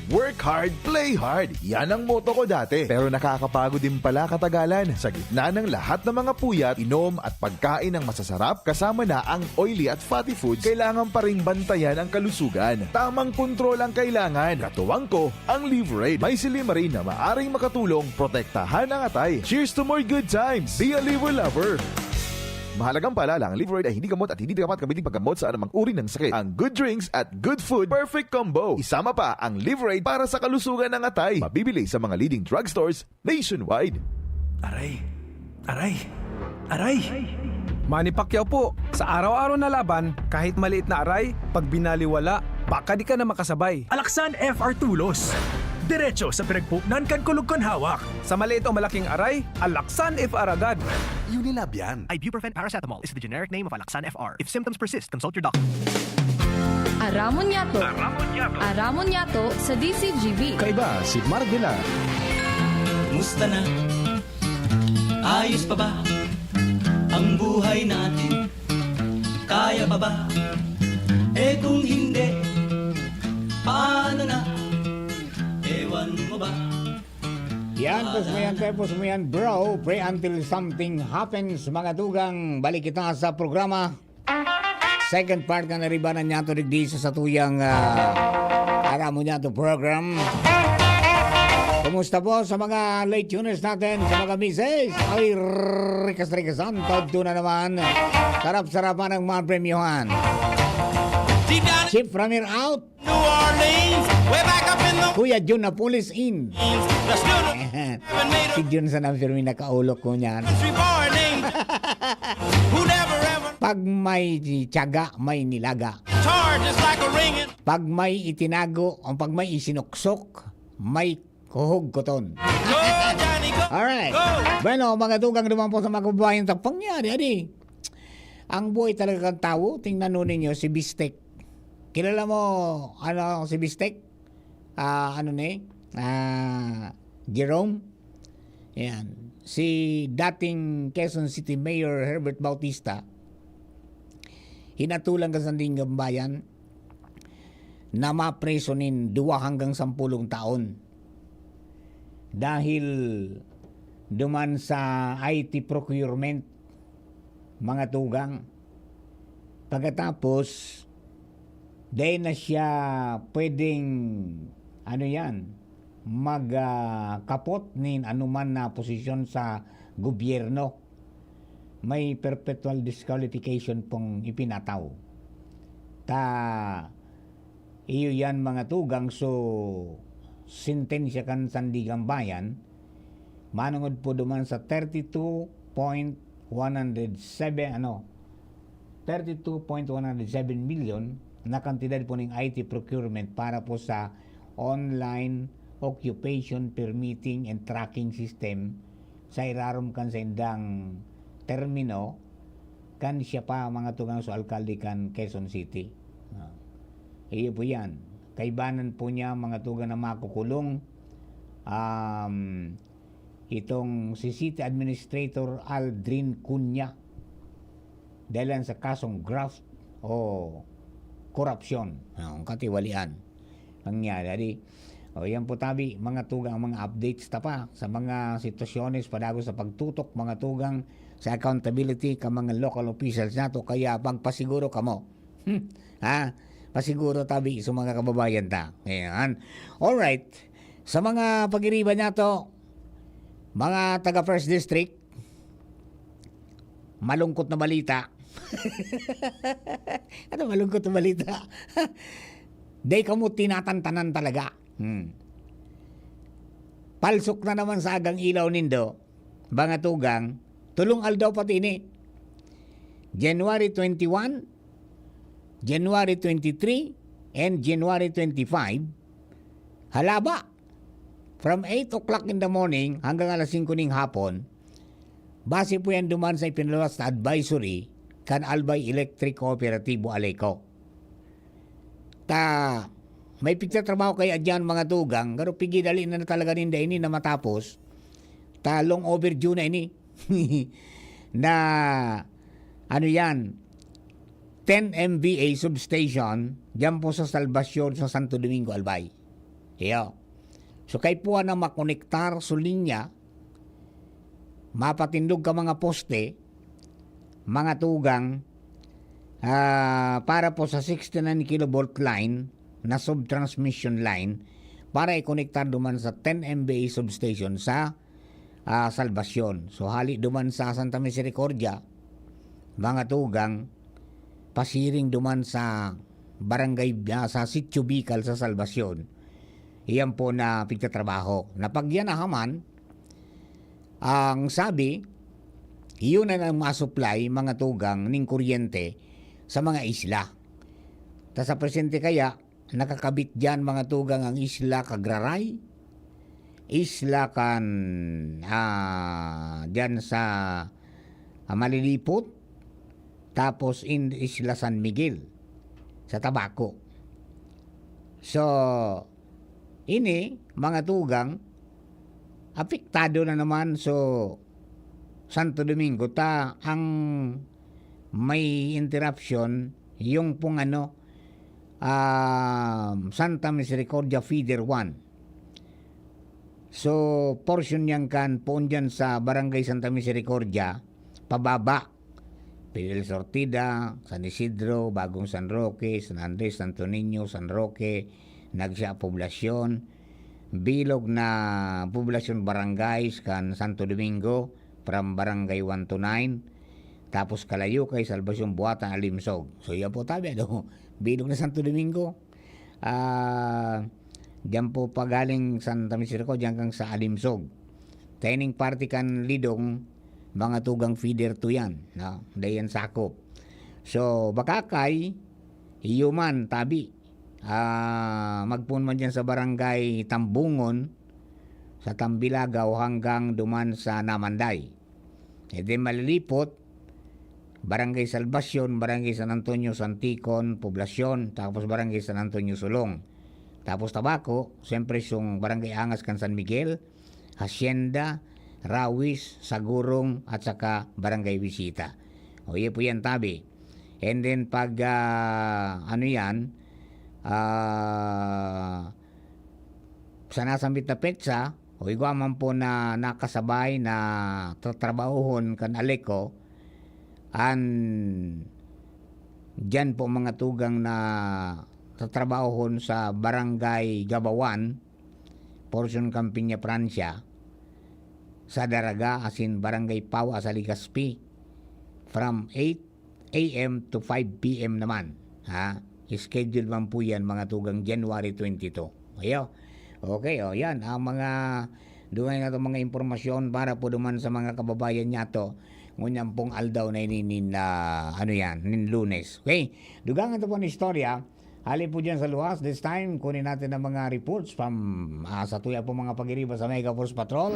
Work hard, play hard. Yan ang motto ko dati. Pero nakakapagod din pala katagalan. Sa gitna ng lahat ng mga puyat, inom at pagkain ng masasarap, kasama na ang oily at fatty foods, kailangan pa ring bantayan ang kalusugan. Tamang kontrol ang kailangan. Katuwang ko, ang Liverade. May silymarin na maaring makatulong protektahan ang atay. Cheers to more good times! Be a Liver Lover! Mahalagang paalala, ang Liverade ay hindi gamot at hindi dapat gamitin paggamot sa anumang uri ng sakit. Ang good drinks at good food, perfect combo. Isama pa ang Liverade para sa kalusugan ng atay. Mabibili sa mga leading drugstores nationwide. Aray! Aray! Aray! Manny Pacquiao po, sa araw-araw na laban, kahit maliit na aray, pag binaliwala, baka di ka na makasabay. Alaksan F R Tulos. Diretso sa pinagpupnan kan kulog kan hawak. Sa maliit o malaking aray, Alaksan F R agad. Unilab yan. Ibuprofen paracetamol is the generic name of Alaksan F R. If symptoms persist, consult your doctor. Aramon Yato. Aramon Yato. Aramon Yato sa D C G B. Kaiba si Mark Villar. Kumusta na? Ayos pa ba ang buhay natin? Kaya pa ba? Eh, kung hindi, paano na? Ewan mo ba? Yan, pusmo yan, pre, pusmo yan, bro. Pre, until something happens, mga tugang, balik kita sa programa. Second part na naribanan niya to digdi sa satuyang, ah, Aramon Yato program. Kumusta po sa mga late tuners natin, sa mga misis? Ay, rikas-rikasan, todto na naman. Sarap-sarapan ang mga premyohan. Chief Ramir out. New Orleans, way back up in the Kuya Jun Napoles in. The student haven't made a Si Jun sa nang Fermin nakaulok ko niyan. Country boy named who never ever Pag may tiyaga, may nilaga. Charge is like a ringing. Pag may itinago, ang pag may isinuksok, may kuhog koton. Go, Johnny, go. Alright. Go. Bueno, mga tugang naman po sa mga kababayan, sa pangyari, adi. Ang buhay talaga ng tao, tingnan nun ninyo si Bistek. Kilala mo, ano, si Bistek? Ah, ano ni? Ah, Jerome? Yan. Si dating Quezon City Mayor Herbert Bautista, hinatulan kan sanding gambayan na mapreso nin duwa hanggang sampulong taon. Dahil duman sa I T procurement, mga tugang. Pagkatapos, Dai na siya pwedeng, ano yan, mag, ah, kapot nin anuman na posisyon sa gobyerno. May perpetual disqualification pong ipinataw. Ta, iyo yan, mga tugang, so, sentensya kan Sandiganbayan, manungod po duman sa thirty-two point one hundred seven, ano, thirty-two point one hundred seven million na kantidad po ning I T procurement para po sa online occupation permitting and tracking system sa irarom kan saindang termino, kan siya pa, mga tugang, so alkalde kan Quezon City. Ah, iyo po yan. Kaibanan po niya, mga tugang, na makukulong, um, itong si City Administrator Aldrin Cunha dahil sa kasong graft o korupsyon. Ah, ang katiwalian. Nangyari, adi. O, yan po tabi, mga tugang, ang mga updates ta pa sa mga sitwasyones padagos sa pagtutok, mga tugang, sa accountability ka mga local officials nato. Kaya pagpasiguro kamo. Hmm. Ha? Pasiguro tabi sa mga kababayan ta. Ayan. Alright. Sa mga pagiriba nato, mga taga First District, malungkot na balita. Ano malungkot na balita? Dai kamo tinatantanan talaga. Hmm. Palsok na naman sa agang ilaw nindo, mga tugang, tulong aldaw pati ini. January twenty-one, January twenty-three, and January twenty-five, halaba, from eight o'clock in the morning hanggang alas singko ning hapon, base po yan duman sa ipinaluwas na advisory kan Albay Electric Cooperatibo Aleco. Ta, may pigtatrabaho kaya diyan, mga tugang, pero pigidali na, na talaga ninda ini na matapos. Ta, long overdue na ini. Na, ano yan, ten M V A substation, diyan po sa Salvacion, sa Santo Domingo, Albay. Iyo. So, kay puwa na makonektar sa linya, mapatindog ka mga poste, mga tugang, ah, para po sa sixty-nine kilovolt line na subtransmission line para ikonektar duman sa ten M V A substation sa, ah, Salvacion. So, hali duman sa Santa Misericordia, mga tugang, pasiring duman sa barangay, ah, sa Sitio Bicol sa Salvacion. Iyan po na pigtatrabaho. Na pag yan nahaman, ang sabi, iyon na ang masupply, mga tugang, ning kuryente sa mga isla. Ta sa presente kaya, nakakabit diyan, mga tugang, ang isla Cagraray, isla kan, ah, diyan sa, ah, Malilipot, tapos in isla San Miguel, sa Tabaco. So, ini, mga tugang, apektado na naman. So, Santo Domingo, ta ang may interruption, yung pong ano, um, Santa Misericordia Feeder one. So, portion niyan kan, poon dyan sa Barangay Santa Misericordia, pababa. Fidel Sortida, San Isidro, Bagong San Roque, San Andres, Santo Niño, San Roque, Nagsia Poblacion, bilog na poblasyon, barangays kan Santo Domingo, from Barangay one to nine, tapos Kalayukay, Salvacion, Buatan, Alimsog. So, yan po tabi, ano? Bilog na Santo Domingo. Ah, diyan po pagaling Santa Misericordia hanggang sa Alimsog. Taining parte kan Lidong, mga tugang feeder to yan, no? Dayan sakop. So, Bacacay, iyo man, tabi. Ah, magpoon man dyan sa Barangay Tambungon, sa Tambilagaw hanggang duman sa Namanday. E di Malilipot, Barangay Salvacion, Barangay San Antonio, Santicon, Poblacion, tapos Barangay San Antonio, Sulong. Tapos Tabaco, siyempre yung Barangay Angas kan San Miguel, Hacienda, Rawis, Sagurong, at saka Barangay Visita. O, iyo po yan, tabi. And then pag, ah, ano yan, ah, sa nasambit na petsa, o igwa man po na nakasabay na tatrabahohon kan Aleco, an diyan po mga tugang na tatrabahon sa Barangay Gabawan, portion kan Peña Francia, sa Daraga asin Barangay Pawa sa Legazpi from eight a m to five p m naman. Ha? Schedule man po yan, mga tugang, January twenty-two. Ayo. Okay, o yan. Ang mga dugay na itong mga impormasyon para po duman sa mga kababayan niyato. Ngunyan pong aldaw na ini nin, ah, ano yan, nin Lunes. Okay? Dugang ito po na istorya. Hali po dyan sa luwas, this time, kunin natin ang mga reports from, ah, sa tuya po mga pagiriba sa Mega Force Patrol.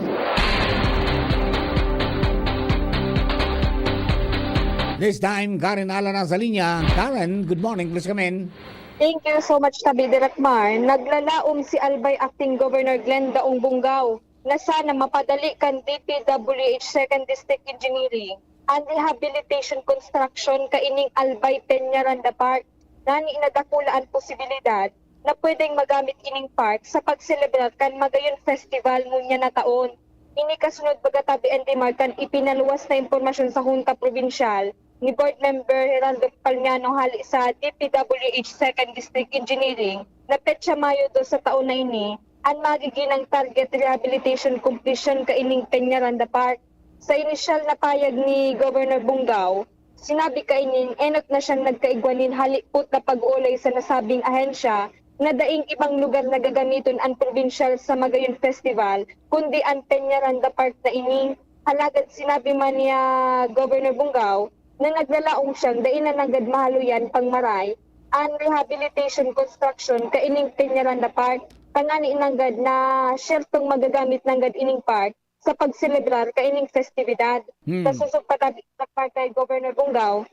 This time, Karen Ala na sa linya. Karen, good morning, please come in. Thank you so much, Tabi Direk Mar. Naglalaom si Albay Acting Governor Glenn Daong Bungao na sana mapadali kan D P W H Second District Engineering ang rehabilitation construction kaining Albay Peñaranda Park. Nani na dakula an posibilidad na pwedeng magamit ining park sa pagselebrar kan Magayon Festival ngunyan na taon. Ini kasunod baga, Tabi Andy Mar, kan ipinaluwas na impormasyon sa Hunta Probinsyal ni Board Member Gerardo Palmiano hali sa D P W H Second District Engineering na petsa Mayo dos sa taon na ini an magiginang target rehabilitation completion kaining Peñaranda Park. Sa inisyal na payag ni Governor Bungao, sinabi kainin enot na siyang nagkaigwa nin halipot na pag-uolay sa nasabing ahensya na daing ibang lugar na gagamiton an probinsyal sa Magayon Festival, kundi an Peñaranda Park na ini. Alagad sinabi man ni, ah, Governor Bungao na naglalaom siyang dai na nanggad mahaluyan pang maray an rehabilitation construction kaining Peñaranda Park, tangani nanggad na syertong magagamit nanggad ining park sa pagselebrar kaining festibidad. Hmm. Sa susog pa, Tabi Direk Mar, kay Governor Bungao,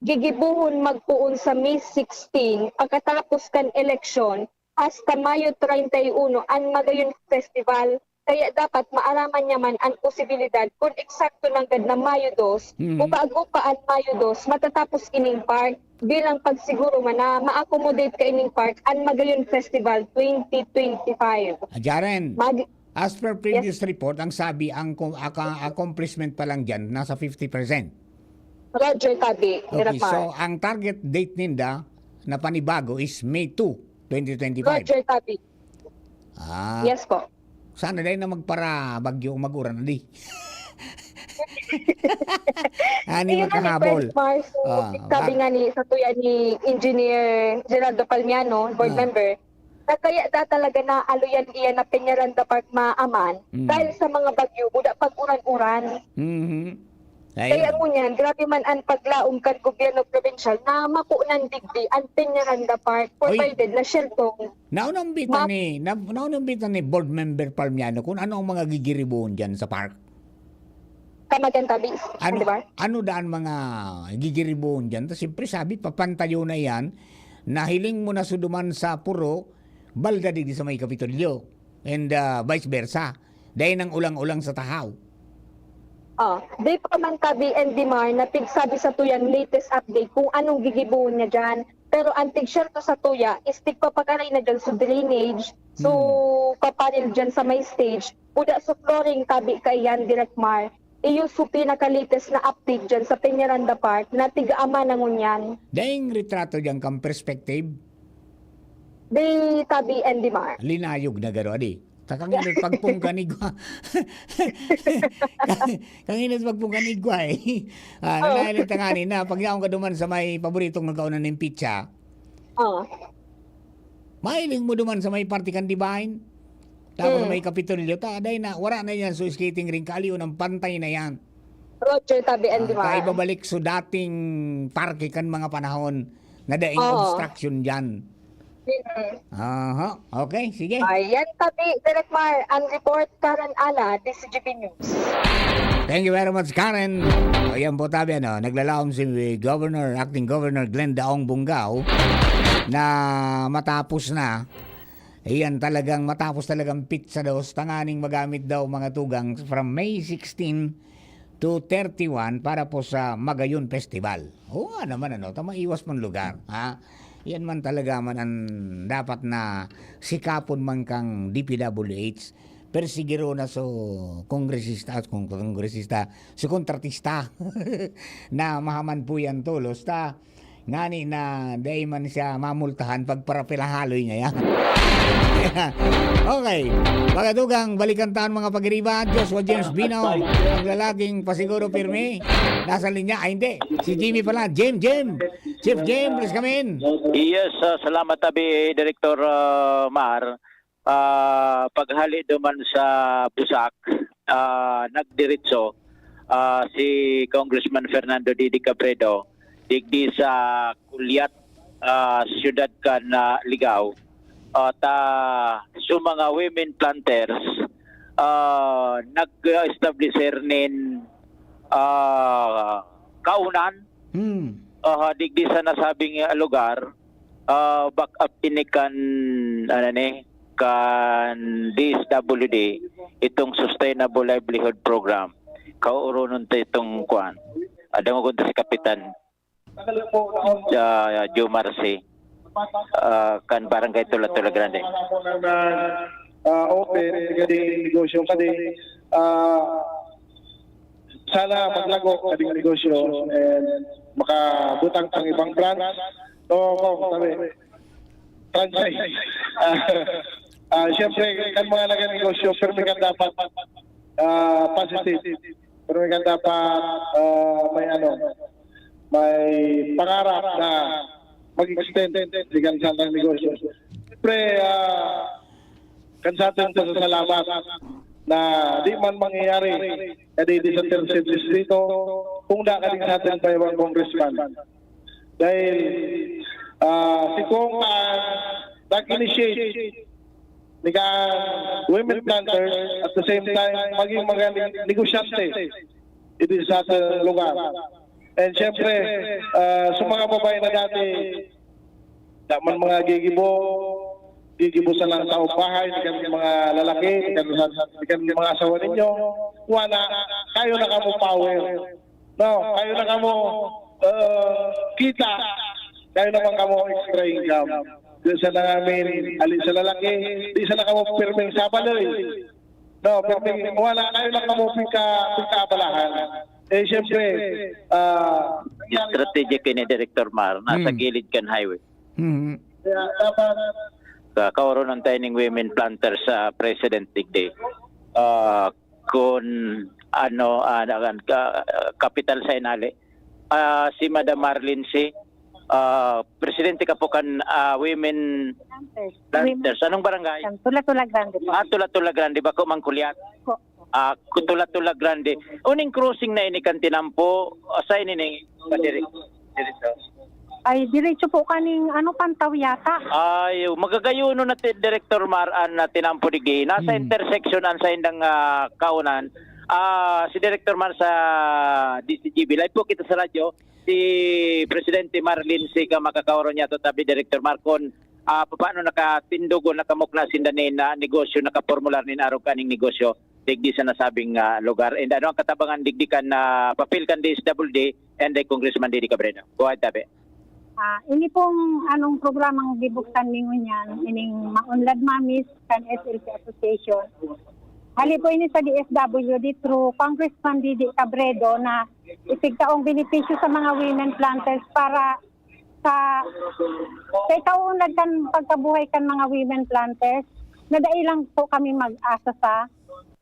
gigibohon magpoon sa May sixteen pagkatapos kan eleksyon hasta Mayo treinta y uno an Magayon Festival. Kaya dapat maaraman niya man an posibilidad kun eksakto nanggad na Mayo dos Mhm. o bago pa an Mayo dos matatapos ining park bilang pagsiguro man na ma-accommodate kaining park an Magayon Festival twenty twenty-five. Ah, Jaren, Mag- as per previous report, ang sabi, ang co- aka- accomplishment pa lang dyan, nasa fifty percent. Roger, Tabi Okay, Direk Mar. So ang target date ninda na panibago is May two, twenty twenty-five. Roger, Tabi. Ah, Yes po. Sana dahil na magpara bagyo o mag-uran, adi. Ani Iyon ang magkahabol. request, Mar. So, Ah, sabi bak- nga ni, sa tuya ni Engineer Gerardo Palmiano, board Ah. member, na kaya da talaga na aluyan iyan na Peñaranda Park maaman Mm. dahil sa mga bagyo, buda pag-uran-uran. Mhm. Kaya Ayun. ngunyan, grabe man ang paglaom kan gobyerno probinsyal na mapunan digdi ang Peñaranda Park, Oy. provided na shelter. Naunambitan Ma- ni na, naunambitan ni board member Palmiano kung ano ang mga gigiribuhon diyan sa park. Kamagan, Tabi, Ano di ba? Ano daan mga gigiribuhon diyan? Tas siyempre sabi, papantayo na yan. Nahiling mo na suduman sa puro, balda digdi sa may Kapitolyo. And ah, vice versa. Dahil nang ulang-ulang sa tahaw. Oh, di pa man, Tabi and Dimar, na pigsabi sa tuyang latest update kung anong gigibuhon niya dyan. Pero ang tigsyerto sa tuya is tigpapakaray na dyan sa drainage, so paparil dyan sa may stage. Uda sa flooring, Tabi, kaiyan, Direk Mar. Iyo so pinakalites na update dyan sa Peñaranda Park na tiga-ama na ngunyan. Daing retrato diyan kang perspective, Di, Tabi and Dimar. Linayog na garo, adi. Kakanginot pagpungkan igwa. Kanginot pagpungkan igwa eh. Ah, Oo. Nanahil ang tangani na, pag yaon ka duman sa may paboritong nagkaunan ng pizza, Oh. mahiling mo duman sa may parte kan Divine. Tapos Mm. may Kapitolyo, ta, dahil na, wala na yan, so skating ring kaliw ng pantay na yan. Roger, Tabi and Ah, Dimar. kaibabalik so dating parke kan mga panahon na daing Oo. obstruction dyan. Mm. Aha, okay, sige. Ayan, Tabi, Direk Mar, ang report, Karen Ala, D C G B News. Thank you very much, Karen. O, yan po, tabi, ano, naglalaom si Governor, Acting Governor Glenn Daong Bungao na matapos na. Iyan talagang matapos talagang pizza dos, tanganing magamit daw mga tugang from May sixteen to thirty-one para po sa Magayon Festival. Oo nga naman, ano, ta maiwas pang lugar, ha? Yan man talaga man ang dapat na sikapon man kang D P W H. Persigiro na so kongresista, kung kongresista, so kontratista na mahaman po yan tolos ta Ngani na dai man siya mamultahan pag parapilahaloy niya yan. Okay. Pagadugang balikan taon mga pagiriba, Joshua James Bino, ang lalaking pasiguro pirmi. Nasa linya, ay hindi. Si Jimmy pala. Jim, Jim. Chief Jim, please come in. Yes, ah, salamat tabi, Director ah, Mar. Ah, paghali duman sa Busak, ah, nagdiretso ah, si Congressman Fernando Didi Cabredo digdi sa Culiat, ah, siyudad kan ah, Ligao. At ah, sa mga women planters, ah, nag-establisher nin ah, kaunan Hmm. ah, digdi sa nasabing ah, lugar, ah, back up ini kan, ano ni, kan D S W D, itong Sustainable Livelihood Program. Kauronon ta itong kuan. Ah, dangogon ta si Kapitan ah, Joe Marcy, ah, kan Barangay Tula-Tula Grande. Ah, open, kadi negosyo kadi. Ah, sana maglago kading negosyo and makabutang pang ibang branch. So, kung sabi, franchise. Ah, ah, Siyempre, kan mga nagnegosyo, permi kan dapat ah, positive. Permi kan dapat ah, may ano, may pangarap na mag-extend di kan satang negosyo. Siyempre, ah, kan satang pasasalamat na di man mangyayari kadi di sa Tercer Distrito, kung da kading satang pa ibang congressman. Dahil ah, si Kong ah, nag-initiate ni kan women planters, at the same time, maging mga neg- negosyante ito sa ating lugar. And siyempre, ah, sa mga babae na dati, da man mga gigibo, gigibo sa lang sa bahay, di kan mga lalaki, di kan, di kan mga asawa ninyo, wala, kayo na kamo power. No, kayo na kamo uh, kita, kayo naman kamo extra income. Di sa nangamin, ali sa lalaki, di sa na kamo pirming sabaloy. No, pirming, wala, kayo na kamo pika, pika-abalahan. Eh, siyempre, ah, Strategic ini, Director Mar, nasa Hmm. gilid kan highway. Hmm. kaya dapat Ka kauronon tayo ning women planters sa President Digdi. Ah, kun ano, ah, na- ka, kapital sa inali. Ah, si Madam Marlene si ah, presidente ka po kan ah, women planters. Anong barangay? Tula-Tula Grande po. Ah, Tula-Tula Grande, bako Mangkuliat. Po. Ah, Tula-Tula Grande. Uning crossing na ini kan tinampo, ah, sa ini ni Padiri. Ay, diretso po kaning ano, Pantaw yata. Ay, magagayon na ti Director Mar an na tinampo digdi. Nasa Hmm. intersection an sa indang ah, kaunan. Ah, si Director Mar sa D C G B. Live po kita sa radyo. Si Presidente Marlene Sica makakaoron niya to tabi Director Mar kon ah, paano nakatindog o nakamukla sinda nin ah, negosyo, nakapormular nin arog kaning negosyo digdi sa nasabing ah, lugar. And ano ang katabangan digdi kan ah, papel kan D S W D and kay Congressman Didi Cabrera? Go ahead, tabi. Ah, ini pong anong programang gibuksan mi ngunyan, ining Maunlad Mamis kan S L C Association. Hali po ini sa D S W D through Congressman Didi Cabredo na isigtaong benepisyo sa mga women planters para sa sa ikaunlad kan pagkabuhay kan mga women planters na dai lang po kami mag-asa sa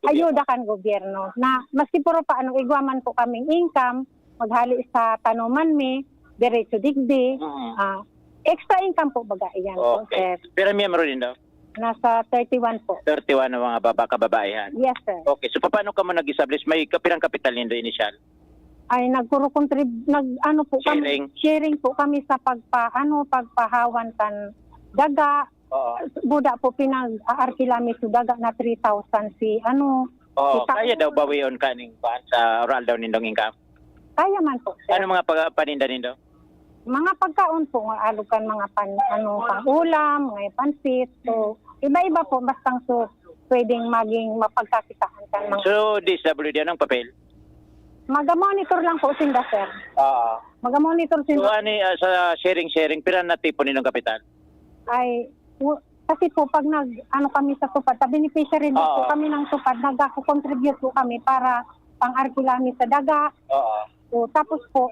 ayuda kan gobyerno na maski puro pa ano igwa man po kaming income maghali sa tanuman mi diretso digdi ah, extra income po baga iyan po Okay. sir Pero miyembro din daw? Nasa thirty-one po. Thirty-one ang mga baba, kababaihan. Yes, sir. Okay, so paano ka mo nag-establish? May kapirang kapital nindo initial? Ay nagpuro contrib nag ano po Sharing. kami sharing po kami sa pagpa ano pagpahawan kan daga Oo. buda po pinag-aarkila mi sa daga na three thousand si ano Oo, Kita- kaya daw bawion kaning kuan sa oral daw nindong income. kaya man po sir. Ano mga pag paninda nindo? Mga pagkaon po nga alog kan mga pan ano pang-ulam, mga pansit. So iba-iba po bastang so pwedeng maging mapagkakitaan kan mga So, D S W D, anong papel? Maga-monitor lang po sinda sir. Oo. Maga-monitor So, sinda. ani ah, sa sharing-sharing, pira na tipo ninyong kapital? Ay, w- kasi po pag nag ano kami sa tupad, sa beneficiary po Oo. kami ng tupad, nagko-contribute po kami para pang-arkila mi sa daga. Oo. So, tapos po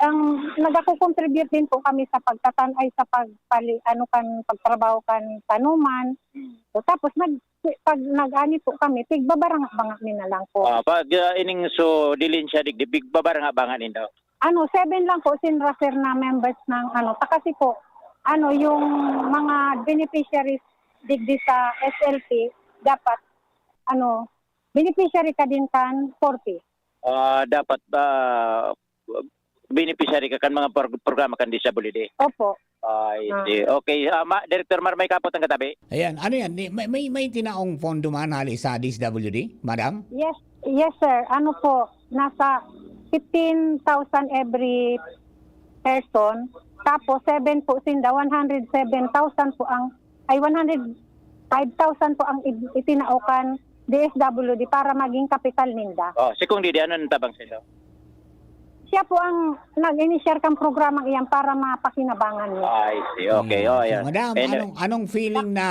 Ang nagako-contribute din po kami sa pagtatan-, ay, sa pagpali-, ano, kan pagtrabaho kan tanuman. So, tapos nag-, pag nag-ani po kami, tigbabaranga-banga mi na lang po. Ah, pag, ah, ining so, dilin siya digdi, big-, babaranga-banga nindo? Ano, seven lang po sinra, sir, na members ng, ano, ta-, kasi po, ano, yung mga beneficiaries digdi sa S L P, dapat, ano, beneficiary ka din kan forty. Ah, dapat, ah, beneficiary ka kan mga prog-, programa kan D S W D? Opo. I Ah. see. Okay. Ah, ma-, Director Mar, may kapot ang katabi? Ayan. Ano yan? Ni-, may, may, may tinaong pondo man hali sa D S W D, madam? Yes. Yes, sir. Ano po, nasa fifteen thousand every person. Tapos, seven po sinda, one hundred seven thousand po ang, ay, one hundred five thousand po ang ib-, itinao kan D S W D para maging kapital ninda. Oh, si Kong Didi, ano nang tabang sa'yo? Siya po ang nag-initiar kan programang iyan para mapakinabangan niya. I see. Okay, Hmm. oh, So, ayan. madam, Anyway. anong, anong feeling na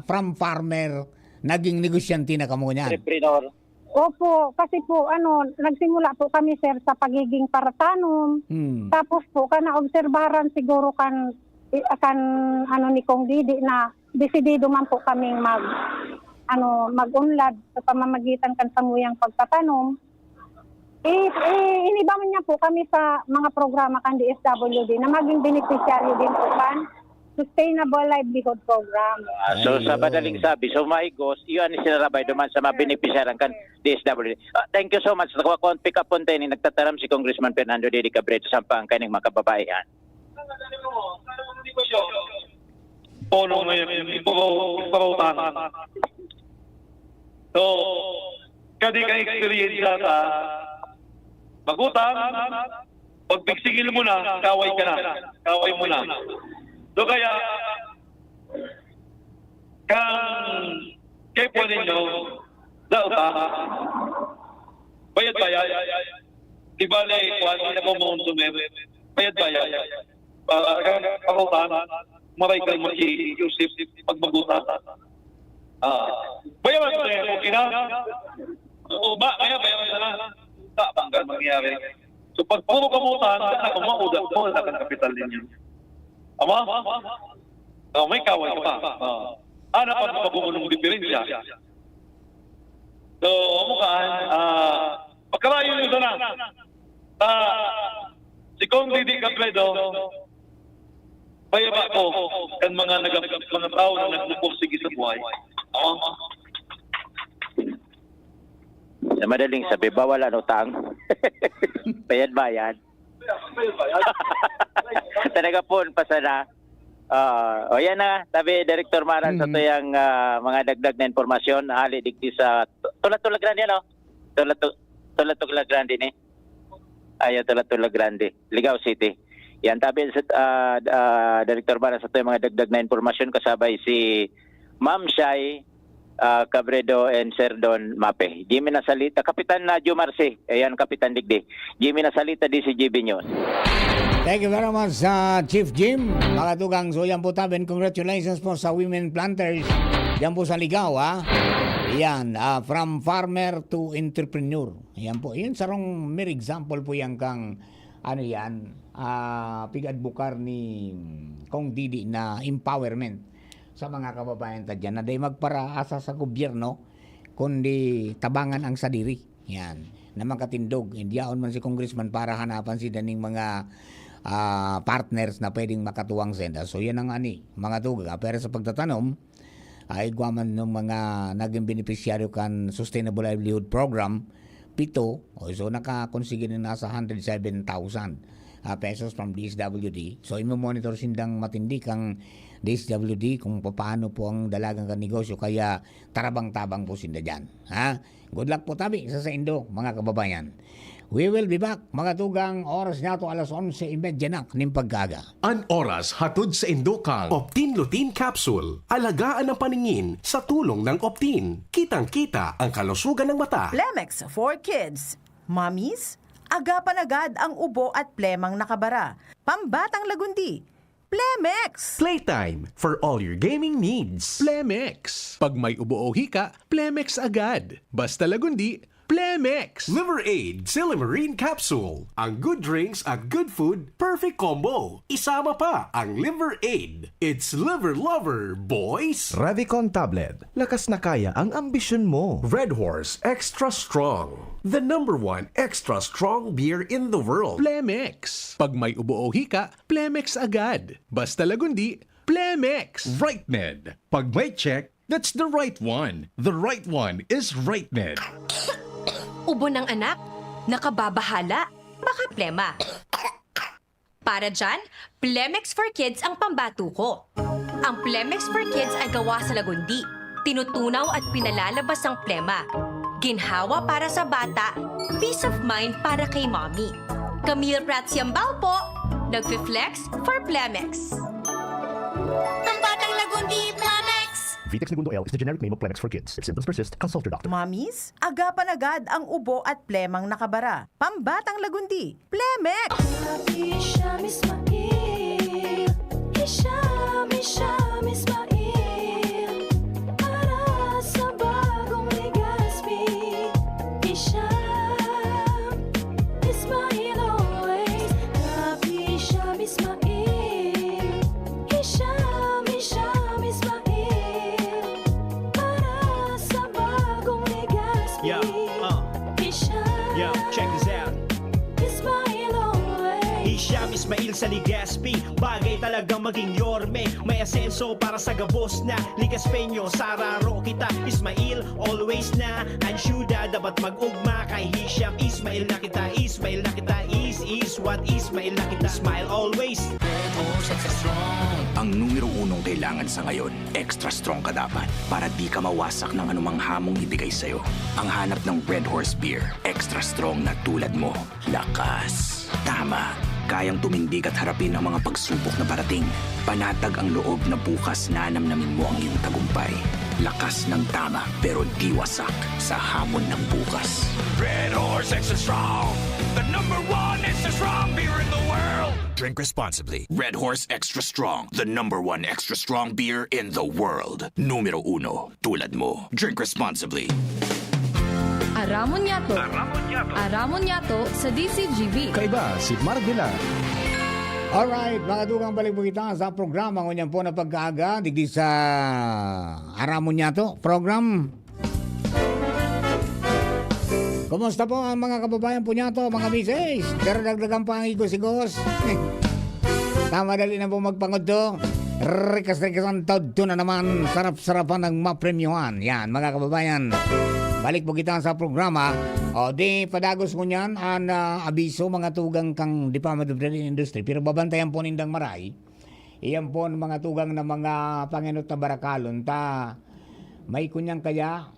from farmer, naging negosyante na kamo niyan? Entrepreneur. Opo, kasi po, ano, nagsimula po kami, sir, sa pagiging paratanom. Hmm. Tapos po, kana obserbaran siguro kan, i-, kan, ano, ni Kong Didi na desidido man po kaming mag, ano, mag-unlad sa pamamagitan kan samuyang pagtatanom. I-, i-, iniba man niya po kami sa mga programa kan D S W D na maging beneficiaryo din po kan Sustainable Livelihood Program. Ah, so, sa Ayun. madaling sabi, so, maigos, iyan ang sinarabay duman sa mga beneficiaryo kan D S W D. Ah, thank you so much. Sa kuwan, pick up po tayo ni nagtataram si Congressman Fernando Didi Cabredo, sampang kaining mga kababaihan. Pono ngayon, ipuro-, ipurutan. So, kadi ka eksperyensya sa magutang, pag pigsingil mo na, kaway ka na. Kaway mo na. So, kaya, kang, kay po ninyo, daot, ah. Bayad-bayad. Di ba, like, kuwan, hindi na po mauntumin. Bayad-bayad. Ah, kang, pautan, maray kang mag-iisip pag magutang. Ah, bayaran ko na yan, okay na? Oo, ba, kaya bayaran na lang. Tabang ka mangyayari. So, pag puro ka mutang, wala kang mauda, wala kang kapital ninyo. Ama? Oh, may kaway ka pa. Oh. Ano pa ang pag-uunong diferensya? So, amo ka, ah, pagkalayo nyo sana. Ah, si Kong Didi Cabredo, bayaba ko kan mga naga-, mga tao na nagpupursige sa buhay. Oh. Sa madaling sabi, bawal ang utang. Bayad-bayad. Talaga po, pasada. Ah, o yan na, sabi Director Maran sa Mhm. tuyang, ah, mga dagdag na impormasyon, hali digdi sa Tu-, Tula-Tula Grande, ano? Tula-Tu-, Tula-Tula Grande ni. Ayan, Tula-Tula Grande, Ligao City. Yan, tabi sa, ah, ah, Director Maran sa tuyang mga dagdag na impormasyon, kasabay si Ma'am Shai, ah, Cabredo and Sir Don Mape. Jimmy Nasalita, Kapitan na Joe Marci. Ayan, Kapitan Digdi. Jimmy Nasalita, D C G B News. Thank you very much, ah, Chief Jim. Mga tugang, so yan po tabi, and congratulations po sa women planters. Yan po sa Ligao, ha? Yan, ah, from farmer to entrepreneur. Yan po. Yan, sarong mere example po yan kang, ano yan, ah, pig-advocate ni Kong Didi na empowerment sa mga kababayan ta diyan na dai magparaasa sa gobyerno, kundi tabangan ang sadiri. Yan. Na makatindog. Indiaon man si Congressman para hanapan si daning mga, ah, partners na pwedeng makatuwang senda. So, yan ang ani, mga tugang. Pero sa pagtatanom, ay igwa man ng mga naging benepisyaryo kan Sustainable Livelihood Program, pito, o, so nakakonsigi na nasa hundred seven thousand, ah, pesos from D S W D. So, imo-monitor sindang matindi kang D S W D kung papaano po ang dalagan kan negosyo. Kaya tarabang-tabang po sinda dyan. Ha? Good luck po tabi sa saindo, mga kababayan. We will be back, mga tugang, oras niya to alas onse y media na ning pagkaaga. An oras hatod saindo kan Optin Lutein Capsule. Alagaan ang paningin sa tulong ng Optin. Kitang-kita ang kalusugan ng mata. Plemex for Kids. Mommies, agapan agad ang ubo at plemang nakabara. Pambatang lagundi, Plemex! Playtime for all your gaming needs. Plemex. Pag may ubo o hika, Plemex agad. Basta lagundi, Plemex! Liver Aid, Silimarine Capsule. Ang good drinks at good food, perfect combo. Isama pa ang Liver Aid. It's Liver Lover, boys! Revicon Tablet. Lakas na kaya ang ambisyon mo. Red Horse Extra Strong. The number one extra strong beer in the world. Plemex. Pag may ubo o hika, Plemex agad. Basta Lagundi, Plemex. Right Med. Pag may check, that's the right one. The right one is Right Med. Ubo ng anak? Nakababahala? Baka plema. Para dyan, Plemex for Kids ang pambato ko. Ang Plemex for Kids ay gawa sa Lagundi. Tinutunaw at pinalalabas ang plema. Ginhawa para sa bata, peace of mind para kay mommy. Camille Prats Yambao po, nagfi-flex for Plemex. Ang batang Lagundi, Plemex! Vitex Negundo L is the generic name of Plemex for kids. If symptoms persist, consult your doctor. Mommies, agapan agad ang ubo at plemang nakabara. Pambatang Lagundi, Plemex! Hisham Ismail Hisham, Hisham Ismail Para sa bagong Legazpi Hisham Ismail always Rap Hisham Ismail Hisham, Hisham Ismail Para sa bagong Legazpi Yeah, uh, Hisham yo, check this out. Ismail always Hisham Ismail sa Legazpi. Bagay talaga maging yorme. May asenso para sa gabos na Legazpeño. Sararo kita, Ismail, always na. Ang syuda dapat mag-ugma kay Hisham Ismail na kita. Ismail na kita, is, is what Ismail na kita. Smile always. Ang numero unong kailangan sa ngayon, extra strong ka dapat para di ka mawasak ng anumang hamong ibigay sa'yo. Ang hanap ng Red Horse Beer, extra strong na tulad mo. Lakas. Tama. Kayang tumindig at harapin ang mga pagsubok na parating. Panatag ang loob na bukas nanamnamin mo ang iyong tagumpay. Lakas ng tama pero di wasak sa hamon ng bukas. Red Horse Extra Strong, the number one extra strong beer in the world. Drink responsibly. Red Horse Extra Strong, the number one extra strong beer in the world. Numero uno, tulad mo. Drink responsibly. Aramon Yato. Aramon Yato sa D C G B. Kaiba si Marvila. Alright, mga tugang, balik po kita sa programa ngunyan po na pagkaaga, digdi sa Aramon Yato program. Kumusta po ang mga kababayan po niyato, mga misis? Pero dagdagan pa ang igos-igos. Tama, dali na po magpangudto. Rikas-rikas ang todto na naman. Sarap-sarapan ang mapremyuhan. Yan, mga kababayan. Balik po kita sa programa. O, di padagos ngunyan ang ah, abiso, mga tugang, kan Department of Trade and Industry. Pero babantayan po nindang maray. Iyan po ang mga tugang na mga pangenot na barakalon. Ta, may kunyan kaya,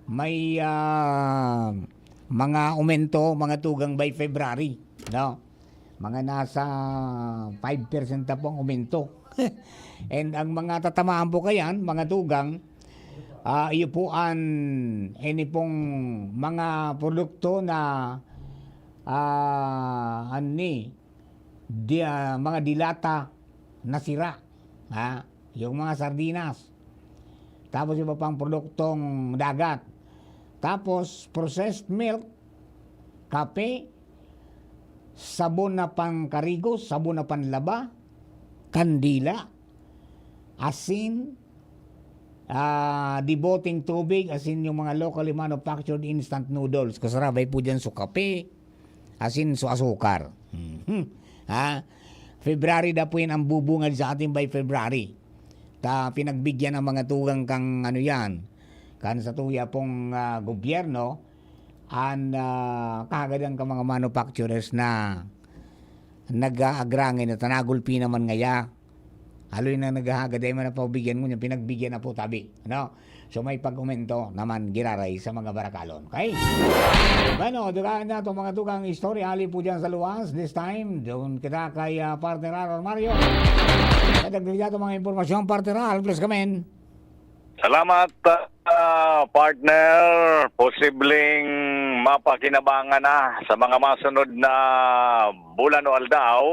may ah, mga umento, mga tugang by February. No? Mga nasa five percent na po ang umento. And ang mga tatamaan po kayan, mga tugang, ah, iyo po an, ini pong mga produkto na ah, ani, di, ah, mga dilata na sira. Ha? Yung mga sardinas. Tapos iba pang produktong dagat. Tapos processed milk, kape, sabon na pangkarigo, sabon na panlaba, kandila, asin, ah, diboteng tubig, asin yung mga locally manufactured instant noodles. Kasarabay po dyan su kape, asin su asukar. Mhm. Ha? February daw po yan ang bubungad sa atin by February. Ta pinagbigyan ang mga tugang kang ano yan, kan sa tuya pong ah, gobyerno, an ah, kahagadan ka mga manufacturers na nag-aagrangay na tanagulpi naman ngaya. Haloy na naghahagad, ay man na pagbigyan ngunyan, pinagbigyan na po tabi. Ano? So may pag-umento naman giraray sa mga barakalon. Okay? Bueno, dugaan na itong mga tugang istorya. Ali po dyan sa luwas. This time, doon kita kay ah, partner Aaron Mario. Kadagdag dyan itong mga impormasyon, partner Al. Please come in. Salamat, ah, partner. Posibleng mapakinabangan na sa mga masunod na bulan o aldaw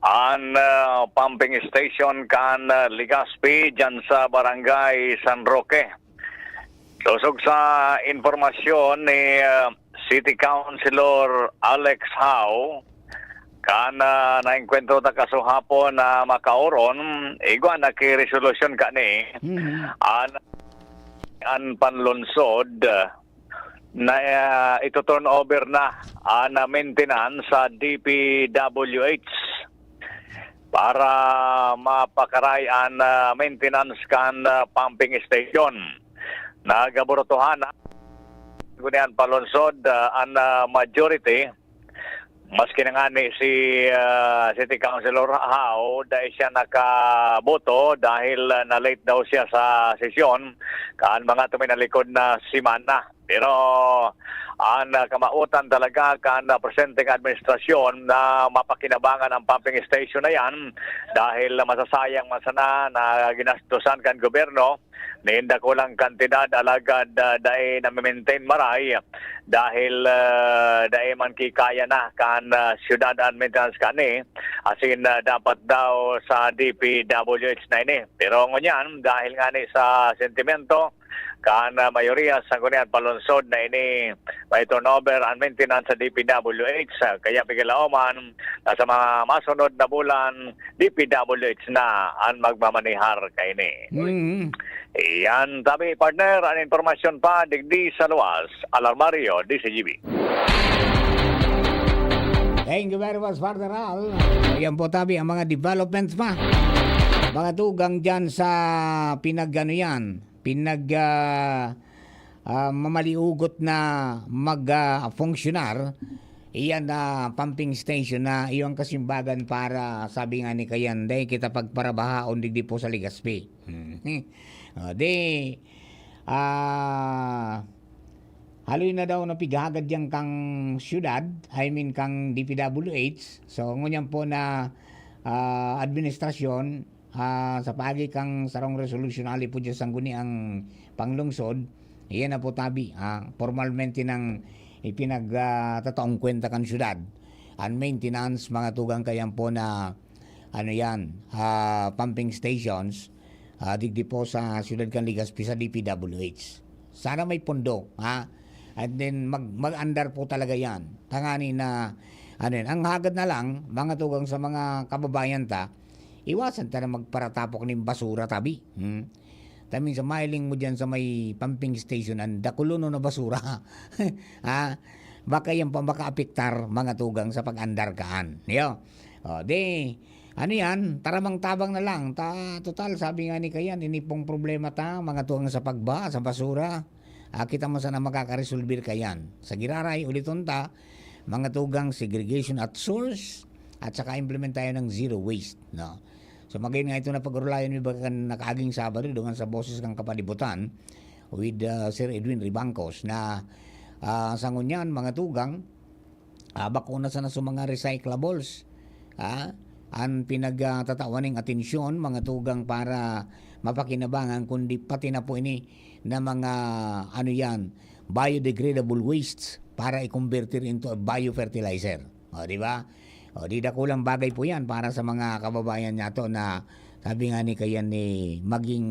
an ah, pumping station kan ah, Legazpi dyan sa Barangay San Roque. Sosog sa impormasyon ni, ah, City Councilor Alex Hao, kan, ah, naengkwentro ta kasuhapon na makaoron, igwa na ki resolusyon kani, Mhm. an, an panlungsod, ah, na, ah, ito-turnover na an, ah, maintenance sa D P W H para mapakaray an, ah, maintenance kan, ah, pumping station. Nagaburutuhan na, ngunyan palungsod, ah, an, ah, majority, maski na ngani si, ah, City Councilor Hao, dai siya nakaboto dahil, ah, na-late daw siya sa sesyon kan mga tuminalikod na semana. Pero an, ah, kamawotan talaga kan, ah, presenteng administrasyon na mapakinabangan ang pumping station na yan dahil masasayang man sana na ginastosan kan gobyerno nin dakulang kantidad, alagad, ah, dai nami-maintain maray dahil, ah, dai man ki kaya na kan, ah, syudad an maintenance kani, asin, ah, dapat daw sa D P W H na ini. Pero ngunyan, dahil ngani sa sentimento kan, ah, mayoriya sa ngunyan palungsod na ini, may turnover an maintenance sa D P W H, ah, kaya pigilaoman na sa mga masunod na bulan, D P W H na an magmamanihar kaini. Mm. Iyan tabi, partner, an impormasyon pa digdi sa luwas. Alarmario, D Z G B. Thank you very much, Partner Al. Ayan po, tabi, ang mga developments pa. Mga tugang dyan sa pinag-ano yan, pinag, ah, ah, mamaliugot na mag, ah, funksyonar, iyan na pumping station na iyong kasimbagan para, sabi nga ni Kayan, dai kita pagparabahaon digdi po sa Legazpi. Hmm. Ah, di, ah, haloy na daw na pighagad yan kang syudad, I mean, kang D P W H. So, ngunyan po na, ah, administrasyon, ah, sa paagi kang sarong resolusyon, ali po dyan sangguni ang panglungsod, iyan na po tabi, ah, formalmente nang ipinag, ah, tataong kwenta kan syudad. An maintenance, mga tugang, kayan po na, ano yan, ah, pumping stations, ah, digdi po sa siyudad kan Legazpi sa D P W H. Sana may pondo, ha? And then, mag-, mag-andar po talaga yan. Tangani na, ano yan. Ang hagad na lang, mga tugang, sa mga kababayan ta, iwasan ta na magparatapok nin basura tabi. Hmm? Tamin sa mailing mo dyan sa may pumping station, ang dakulonon na basura. Ha? Baka yan pa makaapektar, mga tugang, sa pag-andar kaan. Yo. O, di, ano yan? Taramang-tabang na lang. Ta, total, sabi nga ni Kayan, ini pong problema ta, mga tugang, sa pagba, sa basura. Ah, kita mo sana makakaresolbir kayan. Sa giraray, uliton ta, mga tugang, segregation at source, at saka implement tayo ng zero waste, no? So, magayon nga ito na pag-orolayan mi baga kan nakaaging Sabado, duman sa Boses kan Kapalibutan with, ah, Sir Edwin Ribancos na, ah, sa ngunyan, mga tugang, ah, bako na sana sa mga recyclables, ah, an pinagtatawan ning atensyon, mga tugang, para mapakinabangan, kundi pati na po ini na mga, ano yan, biodegradable wastes para i-converter into a biofertilizer. O, di ba? O, di dakulang bagay po yan para sa mga kababayan nato na sabi nga ni Kayan ni maging,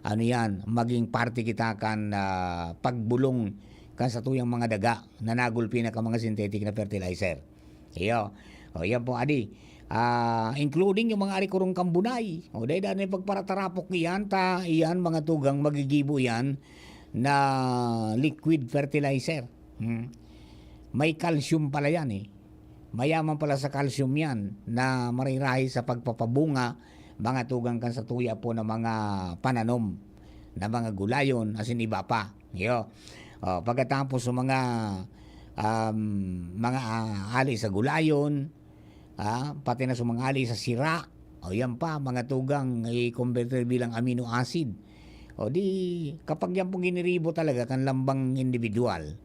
ano yan, maging parte kita kan, ah, pagbulong kan satuyang mga daga na nagulpi na kan mga synthetic na fertilizer. Iyo. O, yan po, adi. Ah, including yung mga ari kurong kambunay. O, dahil daan na yung pagparatarapok iyan, ta, iyan, mga tugang, magigibo yan na liquid fertilizer. Hmm. May calcium pala yan, eh. Mayaman pala sa calcium yan na marirahi sa pagpapabunga, mga tugang, kan satuya po na mga pananom, na mga gulayon, asin iba pa. Iyo. O, pagkatapos sa mga, um, mga, ah, ali sa gulayon, ah, pati na sa mga ali sa sira, o yan pa, mga tugang, i-converter bilang amino acid. O di, kapag yan pong giniribo talaga kan lambang individual,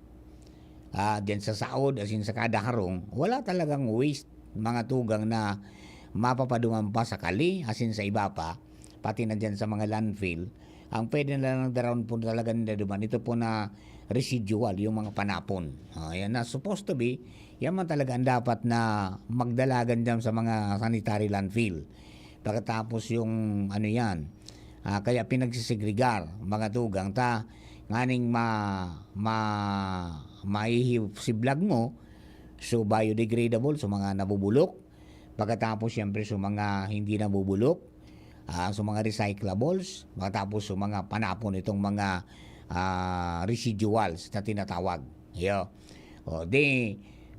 ah, diyan sa saod, asin sa kada harong, wala talagang waste, mga tugang, na mapapaduman pa sa kali, asin sa iba pa, pati na diyan sa mga landfill. Ang pwede na lang daron po talaga nila duman, ito po na residual, yung mga panapon. Ah, yan na, supposed to be, yan man talaga ang dapat na magdalagan diyan sa mga sanitary landfill. Pagkatapos yung, ano yan, ah, kaya pinagsisegregar, mga tugang, ta, nganing ma-, ma-, mahihi-, siblag mo, so biodegradable, so mga nabubulok. Pagkatapos, siyempre, so mga hindi nabubulok, ah, so mga recyclables, pagkatapos, so mga panapon itong mga, ah, residuals na tinatawag. Iyo. O, di,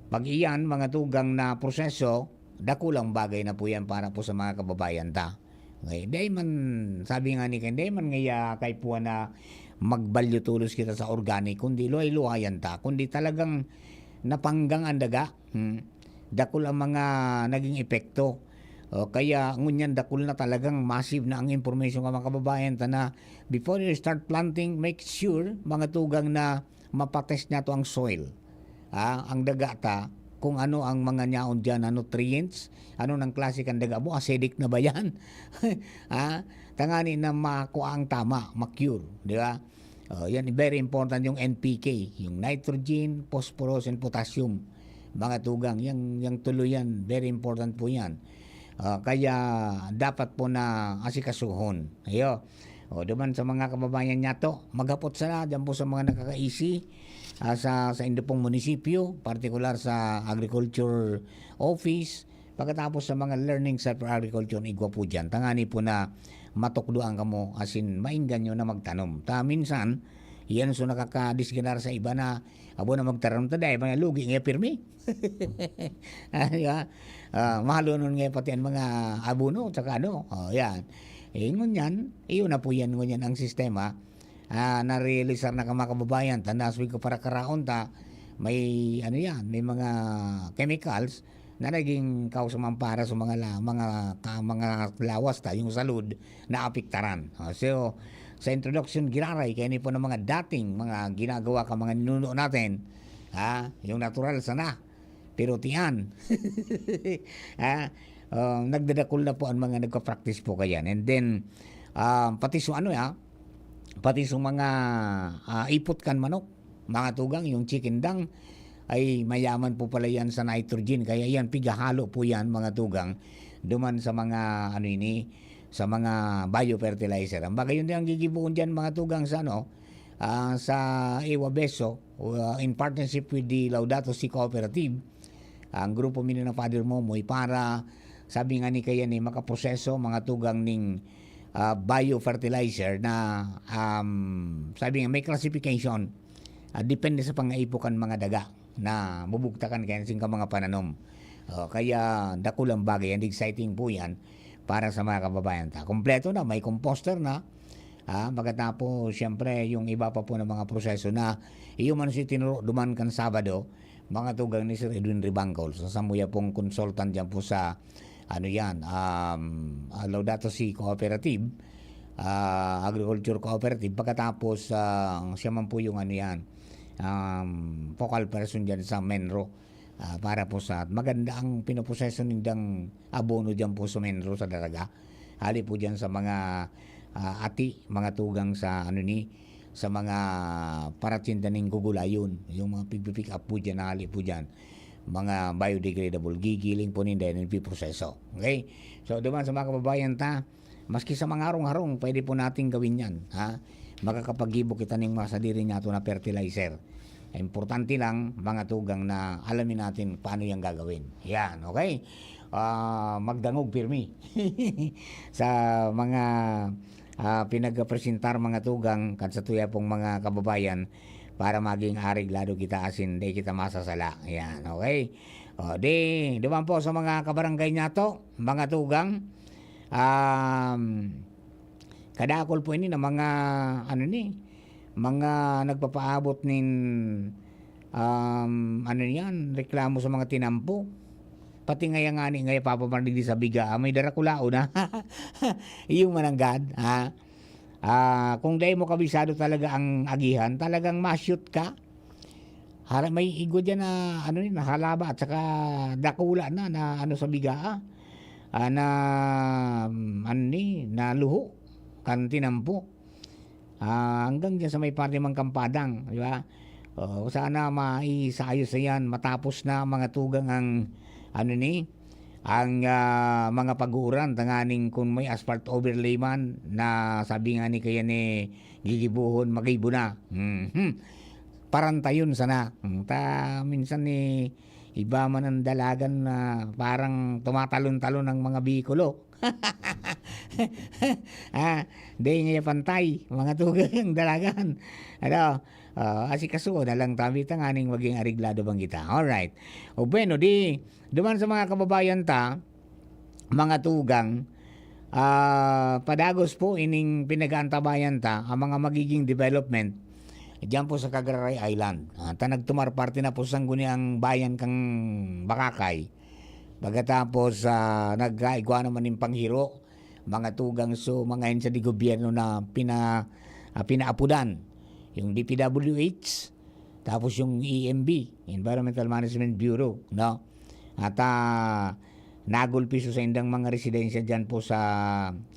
pag iyan, mga tugang na proseso, dakulang bagay na po yan para po sa mga kababayan ta. Okay, dai man, sabi nga ni Ken, dai man ngaya kaipuhan na magbalyo tolos kita sa organic, kundi luhay-luhayan ta, kundi talagang napanggang ang daga. Hmm. Dakul ang mga naging epekto. O, kaya ngunyan dakul na talagang massive na ang information ka mga kababayan ta na before you start planting, make sure mga tugang na mapatest nato ang soil. Ah, ang daga ta, kung ano ang mga nyaon diyan na nutrients, ano nang klase kan daga mo, acidic na ba yan? Ah, tangani na makua ang tama, ma-cure, di ba? Oh, yan, very important yung N P K, yung nitrogen, phosphorus, and potassium. Mga tugang, yang, yang tulo yan, very important po yan. Ah, kaya dapat po na asikasuhon. Ayo. O, duman sa mga kababayan niyato, maghapot sana diyan po sa mga nakakaisi, ah, sa, sa indo pong munisipyo, partikular sa agriculture office, pagkatapos sa mga learning sa agriculture, igwa po diyan. Tangani po na matukdoan kamo, asin mainggan nyo na magtanom. Ta minsan, yan so nakakadisganar sa iba na, abo na magtanom ta, dai, mga lugi nga pirmi. Ah, di ba? Ah, mahalonon nga pati ang mga abono, tsaka ano, oh, yan. Eh, ngunyan, iyon na po yan, ngunyan ang sistema. Ah, narealisar na ka, mga kababayan, ta naswig ko para karaon ta, may, ano yan, may mga chemicals na naging kausa man para sa mga la-, mga ka-, mga lawas ta, yung salud, naapektaran. Ah, so, sa introduction, giraray, kaya ni po ng mga dating, mga ginagawa ka, mga ninuno natin, ha, yung natural sana, pero tiyan. Ha? Ah, nagdadakul na po ang mga nagpa-practice po kayan. And then, ah, pati so ano, ah, pati so mga, ah, ipot kan manok, mga tugang, yung chicken dung, ay mayaman po pala yan sa nitrogen. Kaya yan, pigahalo po yan, mga tugang, duman sa mga, ano ini, sa mga biofertilizer. Ang bagay yun din ang gigiboon dyan, mga tugang, sa ano, ah, sa Ewa Beso, uh, in partnership with the Laudato Si Cooperative, ang grupo Mindanao Father Momoy para, sabi nga ni kaya ni, makaproseso, mga tugang ning, ah, biofertilizer na, um, sabi nga may classification, ah, depende sa pangaipo kan mga daga na bubugtakan kaya sing ka mga pananom. Oh, kaya dakulang bagay and exciting po yan para sa mga kababayan ta. Kompleto na, may composter na, ah, pagkatapos, siyempre, yung iba pa po ng mga proseso na iyo man si tinuro duman kan Sabado, mga tugang ni Sir Edwin Ribangkol. Sa samuya pong consultant dyan po sa, ano yan, um, ah, Laudato Si Cooperative, ah, Agriculture Cooperative. Pagkatapos, ah, siya man po yung ano yan, um, focal person dyan sa MENRO. Ah, para po sa maganda ang pinoproseso nindang abono diyan po sa MENRO sa Daraga. Hali po diyan sa mga, ah, ati, mga tugang sa ano ni, sa mga paratinda ning gugulayon, yung mga pigpi-pick up po diyan, hali po diyan. Mga biodegradable, gigiling po ninda yan, piproseso. Okay? So, duman sa mga kababayan ta, maski sa mga harong-harong, pwede po nating gawin yan, ha? Makakapaggibo kita ning mga sadiri niyato na fertilizer. Importante lang, mga tugang, na alamin natin paano yan gagawin. Yan, okay? Ah, magdangog pirmi sa mga, ah, pinagpresentar, mga tugang, kan sa tuya pong mga kababayan, para maging areglado kita asin di kita masasala. Yan, okay? O, di, duman po sa mga kabarangay niyato, mga tugang, um, kadakol po ini na mga, ano ni, mga nagpapaabot nin, um, ano yan, reklamo sa mga tinampo. Pati ngaya ngani, ngaya papamarigdi sa biga, ah, may darakulaon na. Iyo man nanggad, ha? Ah, kung dai mo kabisado talaga ang agihan, talagang ma-shoot ka. Hara-, may igwa diyan na, ano yun, nahalaba at saka dakula na, na ano sa biga, ah. Ah, na, mm, ano ni, naluho kan tinampo. Ah, hanggang diyan sa may parte mang Kampadang, di ba? Oh, sana maisayos na yan, matapos na mga tugang ang, ano ni, ang, ah, mga pag-uuran tanganing kun may asphalt overlay man na sabi nga ni kaya ni gigibohon, magibo na. Mhm. Parantayon sana. Hmm, ta minsan ni iba man ang dalagan na parang tumatalon-talon ang mga Bicolo. Ah, dai niya pantay, mga tugang dalagan. Ano, ah, asikaso na lang tabi tanganing maging areglado bang kita. Alright. O bueno, di, duman sa mga kababayan ta, mga tugang, ah, padagos po ining pinag-aantabayan ta, ang mga magiging development diyan po sa Cagaray Island. Ah, ta nagtumar parte na po sangguni ang bayan kang Bakakay. Pagkatapos, ah, nagkaigwa naman nin panghiro, mga tugang so, mga ahensya de gobyerno na pina-, ah, pinaapodan. Yung D P W H, tapos yung E M B, Environmental Management Bureau, no? At, ah, nagulpi so saindang mga residensya diyan po sa,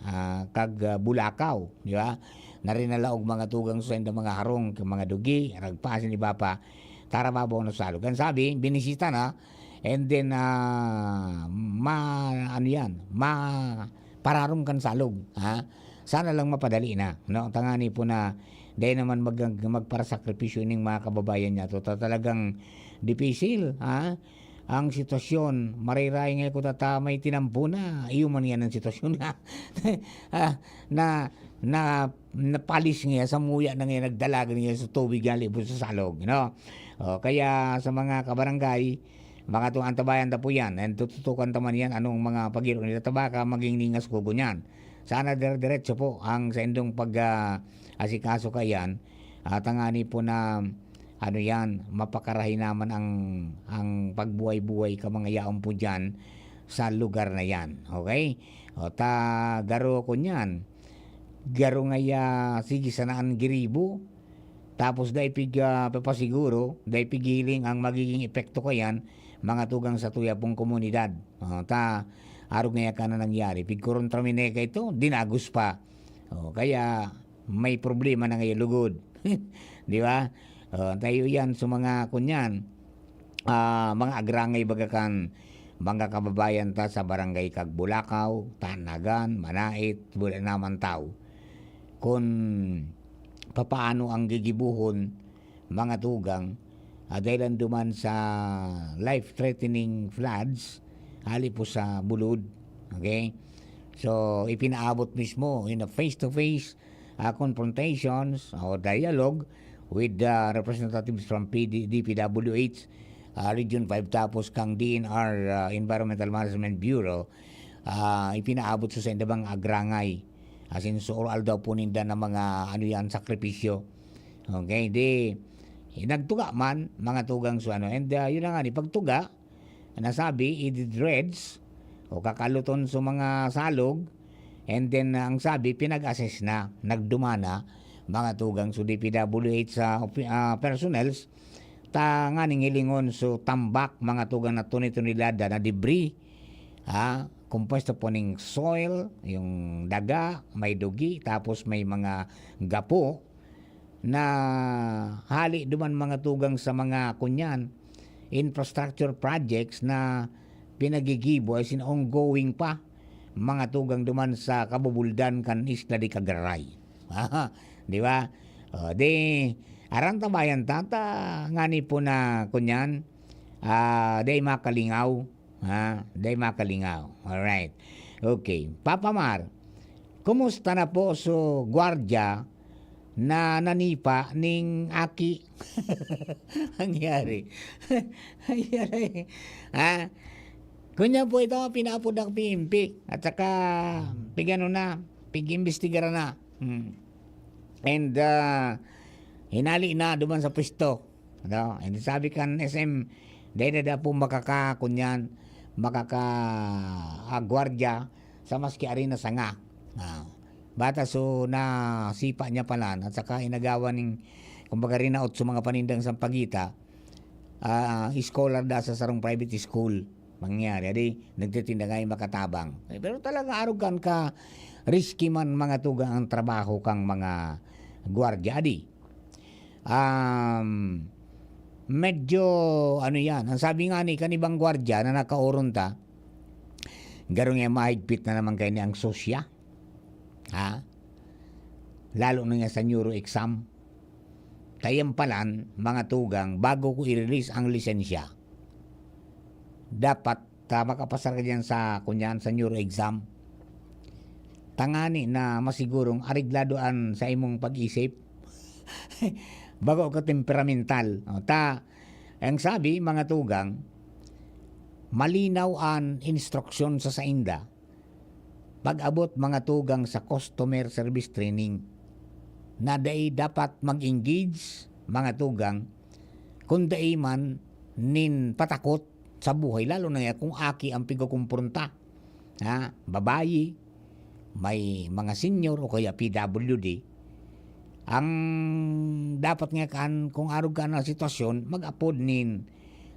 ah, kag, ah, Bulacao, di ba? Narinalaog mga tugang so saindang mga harong, mga dugi, ragpasin, iba pa. Tarababaw na salog. Ang sabi, binisita na, and then, ah, ma-, ano yan, ma-, pararom kan salog, ha? Sana lang mapadali na, no? Tangani po na, dahil naman mag-, magparasakripisyo ining mga kababayan niya. To, ta-, talagang dipisil, ha? Ang sitwasyon, marayray nga ko tata may tinampo na, iyo man yan ang sitwasyon nga. Ah, na, na, napalis niya, sa muya na niya, nagdalagan niya sa tubig, hali po sa salog, no? O, kaya sa mga kabarangay, mga tuang antabayan ta po yan, and tututukan ta man yan, anong mga pagiro nila tabaka, maging ningas kugo niyan. Sana dire-diretso po ang saindong pag, ah, asikaso kaiyan, at tangani po na, ano yan, mapakarahay naman ang, ang pagbuhay-buhay ka mga yaon po dyan sa lugar na yan. Okay? O ta, garo ko niyan. Garo nga ya, sige, sana ang giribo. Tapos dai pig, ah, papasiguro, dai pigiling ang magiging epekto kayan, mga tugang sa tuya pong komunidad. O, ta, arog nga yakan na nangyari. Pigkorontra mi na ito, dinagos pa. O, kaya may problema na ngayon lugod. Di ba? O, tayo yan sa mga kunyan, ah, mga agrangay baga kan mga kababayan ta sa barangay kag Bulacao, Tanagan, Manait, wala naman tao. Kun papaano ang gigibuhon, mga tugang, ah, dahilan duman sa life-threatening floods, hali po sa bulod. Okay? So, ipinaabot mismo in a face-to-face, ah, confrontations or dialogue with the representatives from P D, D P W H, ah, Region five, tapos kang D N R, ah, Environmental Management Bureau, ah, ipinaabot sa sainda mga agrangay. As in, so, aldaw po ninda na mga, ano yan, sakripisyo. Okay, di, eh, nagtuga man, mga tugang so ano. And, ah, yun na nga, ni pagtuga, nasabi, i-dredge o kakaluton sa mga salog, and then, ah, ang sabi, pinag-assess na, nagduma na, mga tugang so D P W H sa opi-, ah, personnels, ta nganing hilingon so tambak, mga tugang na tuni-tunilada na debris, ha, kompuesto po ning soil, yung daga, may dugi, tapos may mga gapo, na hali duman mga tugang sa mga kunyan, infrastructure projects na pinagigibo, as in ongoing pa, mga tugang duman sa kabubuldan kan Isla de Cagaray. Di ba? O, di, aran tabayan tata, ngani po na kunyan, ah, di makalingaw. Ha? Di makalingaw. Alright. Okay. Papa Mar, kumusta na po so gwardya na nanipa ning aki? Nangyari. Nangyari. Ha? Kunya po ito, pinaapod ang P N P. At saka, pigano na, pig-imbestigar na. Hmm. And, ah, hinali na duman sa pwesto. No? And sabi kan S M, dai na daw po makaka-, kunyan, makaka-, ah, gwardiya sa maski ari na sanga. Ah, bata so nasipa niya palan at saka inagawan ning, kumbaga, rinaot sa mga panindang sampagita, ah, scholar da sa sarong private school. Mangyari, adi, nagtitinda nga yung makatabang. Eh, pero talaga arog kan ka risky man mga tugang ang trabaho kang mga gwardiya, adi. Um, medyo, ano yan, ang sabi nga ni kanibang gwardiya na nakaoron ta, Garo nga mahigpit na naman kaini ang sosya. Ha? Lalo na nga sa neuro exam. Kaya palan, mga tugang, bago ko i-release ang lisensya, dapat, ah, makapasar ka diyan sa, kunyan, sa neuro exam. Tangani na masigurong areglado an sa imong pag-isip. Bago ka temperamental. O, ta, ang sabi, mga tugang, malinaw an instruksyon sa sainda. Pag-abot, mga tugang, sa customer service training, na dai dapat mag-engage, mga tugang, kun dai man nin patakot sa buhay, lalo na kung aki ang pigkukumpronta. Ha? Babayi, may mga senior o kaya P W D. Ang dapat nga kan, kung arog ka na sitwasyon, mag-apod nin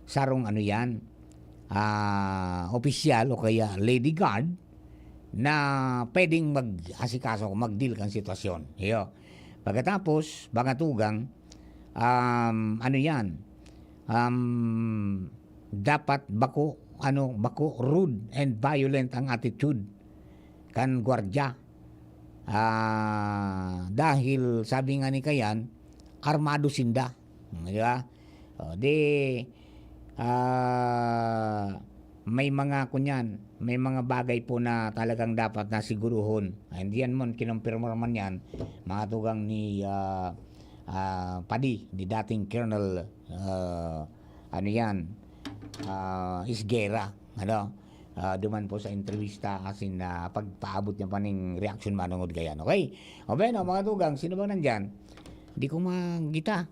sarong ano yan, ah, opisyal o kaya lady guard na pwedeng mag-asikaso, mag-deal kan sitwasyon. Iyo. Pagkatapos, mga tugang, um, ano yan, um, dapat bako, ano, bako rude and violent ang attitude kan gwardya. Ah, dahil sabi nga ni Kayan, armado sinda. Hmm, di ba? O, di, ah, may mga kunyan, may mga bagay po na talagang dapat na siguruhon. And yan man, kinumpirma man yan, mga tugang ni, ah, ah, Padi, ni dating Colonel, ah, ano yan, ah, Isguera, ano? Ah, duman po sa entrevista, asin na pagpaabot niya pa ning reaksyon manungod kayan. Okay? O, bueno, mga tugang, sino bang nandyan? Di ko magita.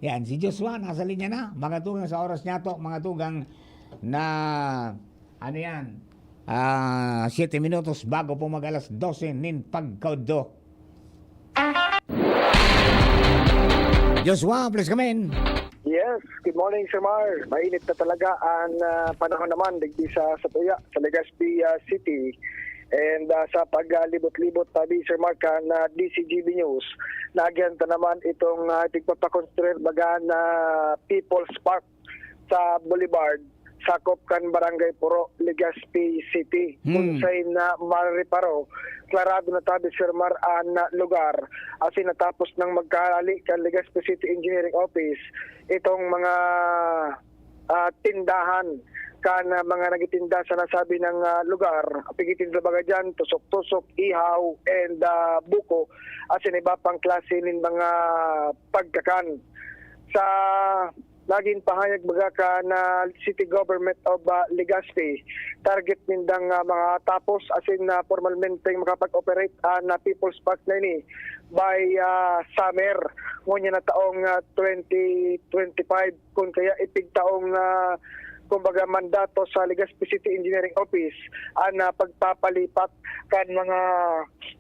Yan, si Joshua, nasa linya na. Mga tugang, sa oras niya to, mga tugang, na, ano yan, ah, siete minutos bago po mag alas dose nin pagkaudto. Joshua, please come in. Yes, good morning, Sir Mar. Mainit na talaga ang, ah, panahon naman digdi sa, sa Tuya, sa Legazpi, ah, City. And, ah, sa paglibot-libot tabi, Sir Mar, kan, ah, D C G B News, naagihan ta naman itong, ah, tigpapakonstruir baga na People's Park sa Boulevard, sakop kan Barangay Puro, Legazpi City. Hmm. Kun sain na mareparo, klarado na tabi, Sir Mar, an lugar. Asin natapos nang magkahali kan Legazpi City Engineering Office, itong mga, ah, tindahan kan, ah, mga nagtitinda sa nasabing, ah, lugar. Pigtitinda baga diyan, tusok-tusok, ihaw, and, ah, buko, asin iba pang klase nin mga pagkakan. Sa nagin pahayag baga kan, ah, City Government of, ah, Legazpi, target nindang, ah, makatapos asin, ah, pormalmenteng makapag-operate an, ah, People's Park na ini by, ah, summer ngunyan na taong, ah, twenty twenty-five, kun kaya ipigtaong, ah, kumbaga, mandato sa Legazpi City Engineering Office an, ah, pagpapalipat kan mga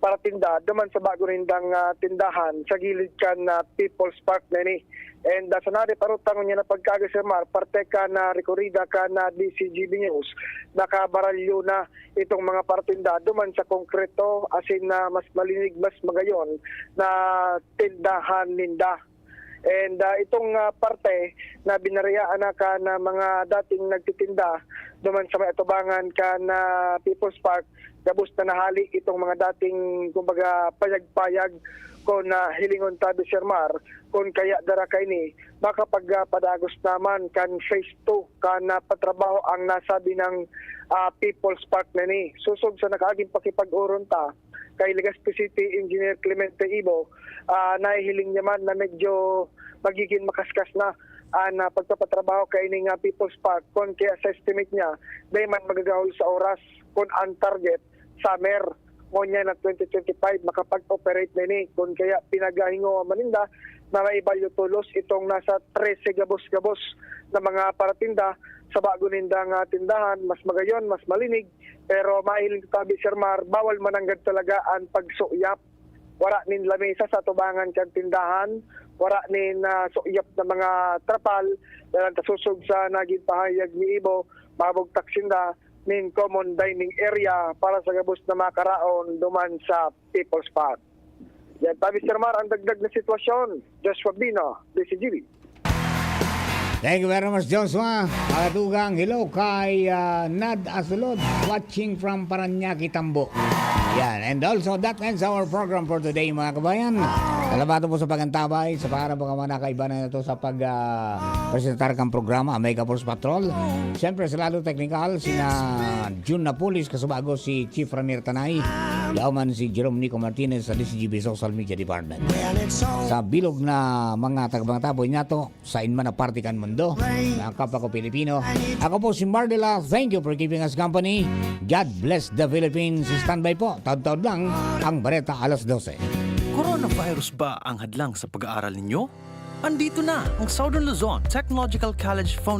paratinda duman sa bago nindang, ah, tindahan sa gilid kan, ah, People's Park na ini. And, ah, sa nareparo ta ngunyan na pagkaaga, Sir Mar, parte kan, ah, rekorida kan, ah, D C G B News, nakabaralyo na itong mga paratinda duman sa konkreto, asin na mas malinig, mas magayon na tindahan ninda. And, ah, itong, ah, parte na binarayaan na kan, ah, mga dating nagtitinda duman sa may atubangan kan, ah, People's Park, gabos na nahali itong mga dating, kumbaga, payag-payag, kun, ah, hilingon tabi, Sir Mar, kun kaya dara kaini, makapag, ah, padagos naman kan phase two kan, ah, patrabaho ang nasabi ng, ah, People's Park na ini. Sosog sa nakaaging pakipag-oron ta kay Legazpi City Engineer Clemente Ibo, ah, nahihiling niya man na medyo magiging makaskas na an, ah, pagpapatrabaho kaining, ah, People's Park, kun kaya sa estimate niya, dai man magagahol sa oras kun ang target, summer ngunyan na twenty twenty-five, makapag-operate na ini. Kun kaya, pinagahingowa man ninda na maibalyo tolos itong nasa trese gabos-gabos na mga paratinda sa bago nindang, ah, tindahan, mas magayon, mas malinig. Pero mahiling tabi, Sir Mar, bawal mananggad talaga an pagsuyap. Wara nin lamesa sa atubangan kan tindahan, wara nin, ah, suyap na mga trapal, dalan ta sosog sa nagin pahayag ni Ibo, mabugtak sinda nin common dining area para sa gabos na makaraon duman sa People's Park. Yan pa, Mister Mar, ang dagdag na sitwasyon. Joshua Bino, D C G B. Thank you very much, Joshua. Mga tugang, hello kay ah, Nad Asulod, watching from Parañaque, Tambo. Yan. And also, that ends our program for today, mga kabayan. Salamat po sa pag-antabay, sa pangarap ng mga nakaiba na ito sa pag ah, presentar kang programa, Mega Force Patrol. Siyempre, sa Lalo Technical, sina Jun Napolis, kasubago si Chief Ranier Tanay, yaman si Jerome Nico Martinez sa D C G B Social Media Department. Sa bilog na mga tagbang taboy niya to, sa inman na parte kan mundo, mga kapwa ko Pilipino. Ako po si Mardela. Thank you for keeping us company. God bless the Philippines. Standby po. Taud-taud lang ang Bareta alas dose. Coronavirus ba ang hadlang sa pag-aaral ninyo? Andito na ang Southern Luzon Technological College Foundation.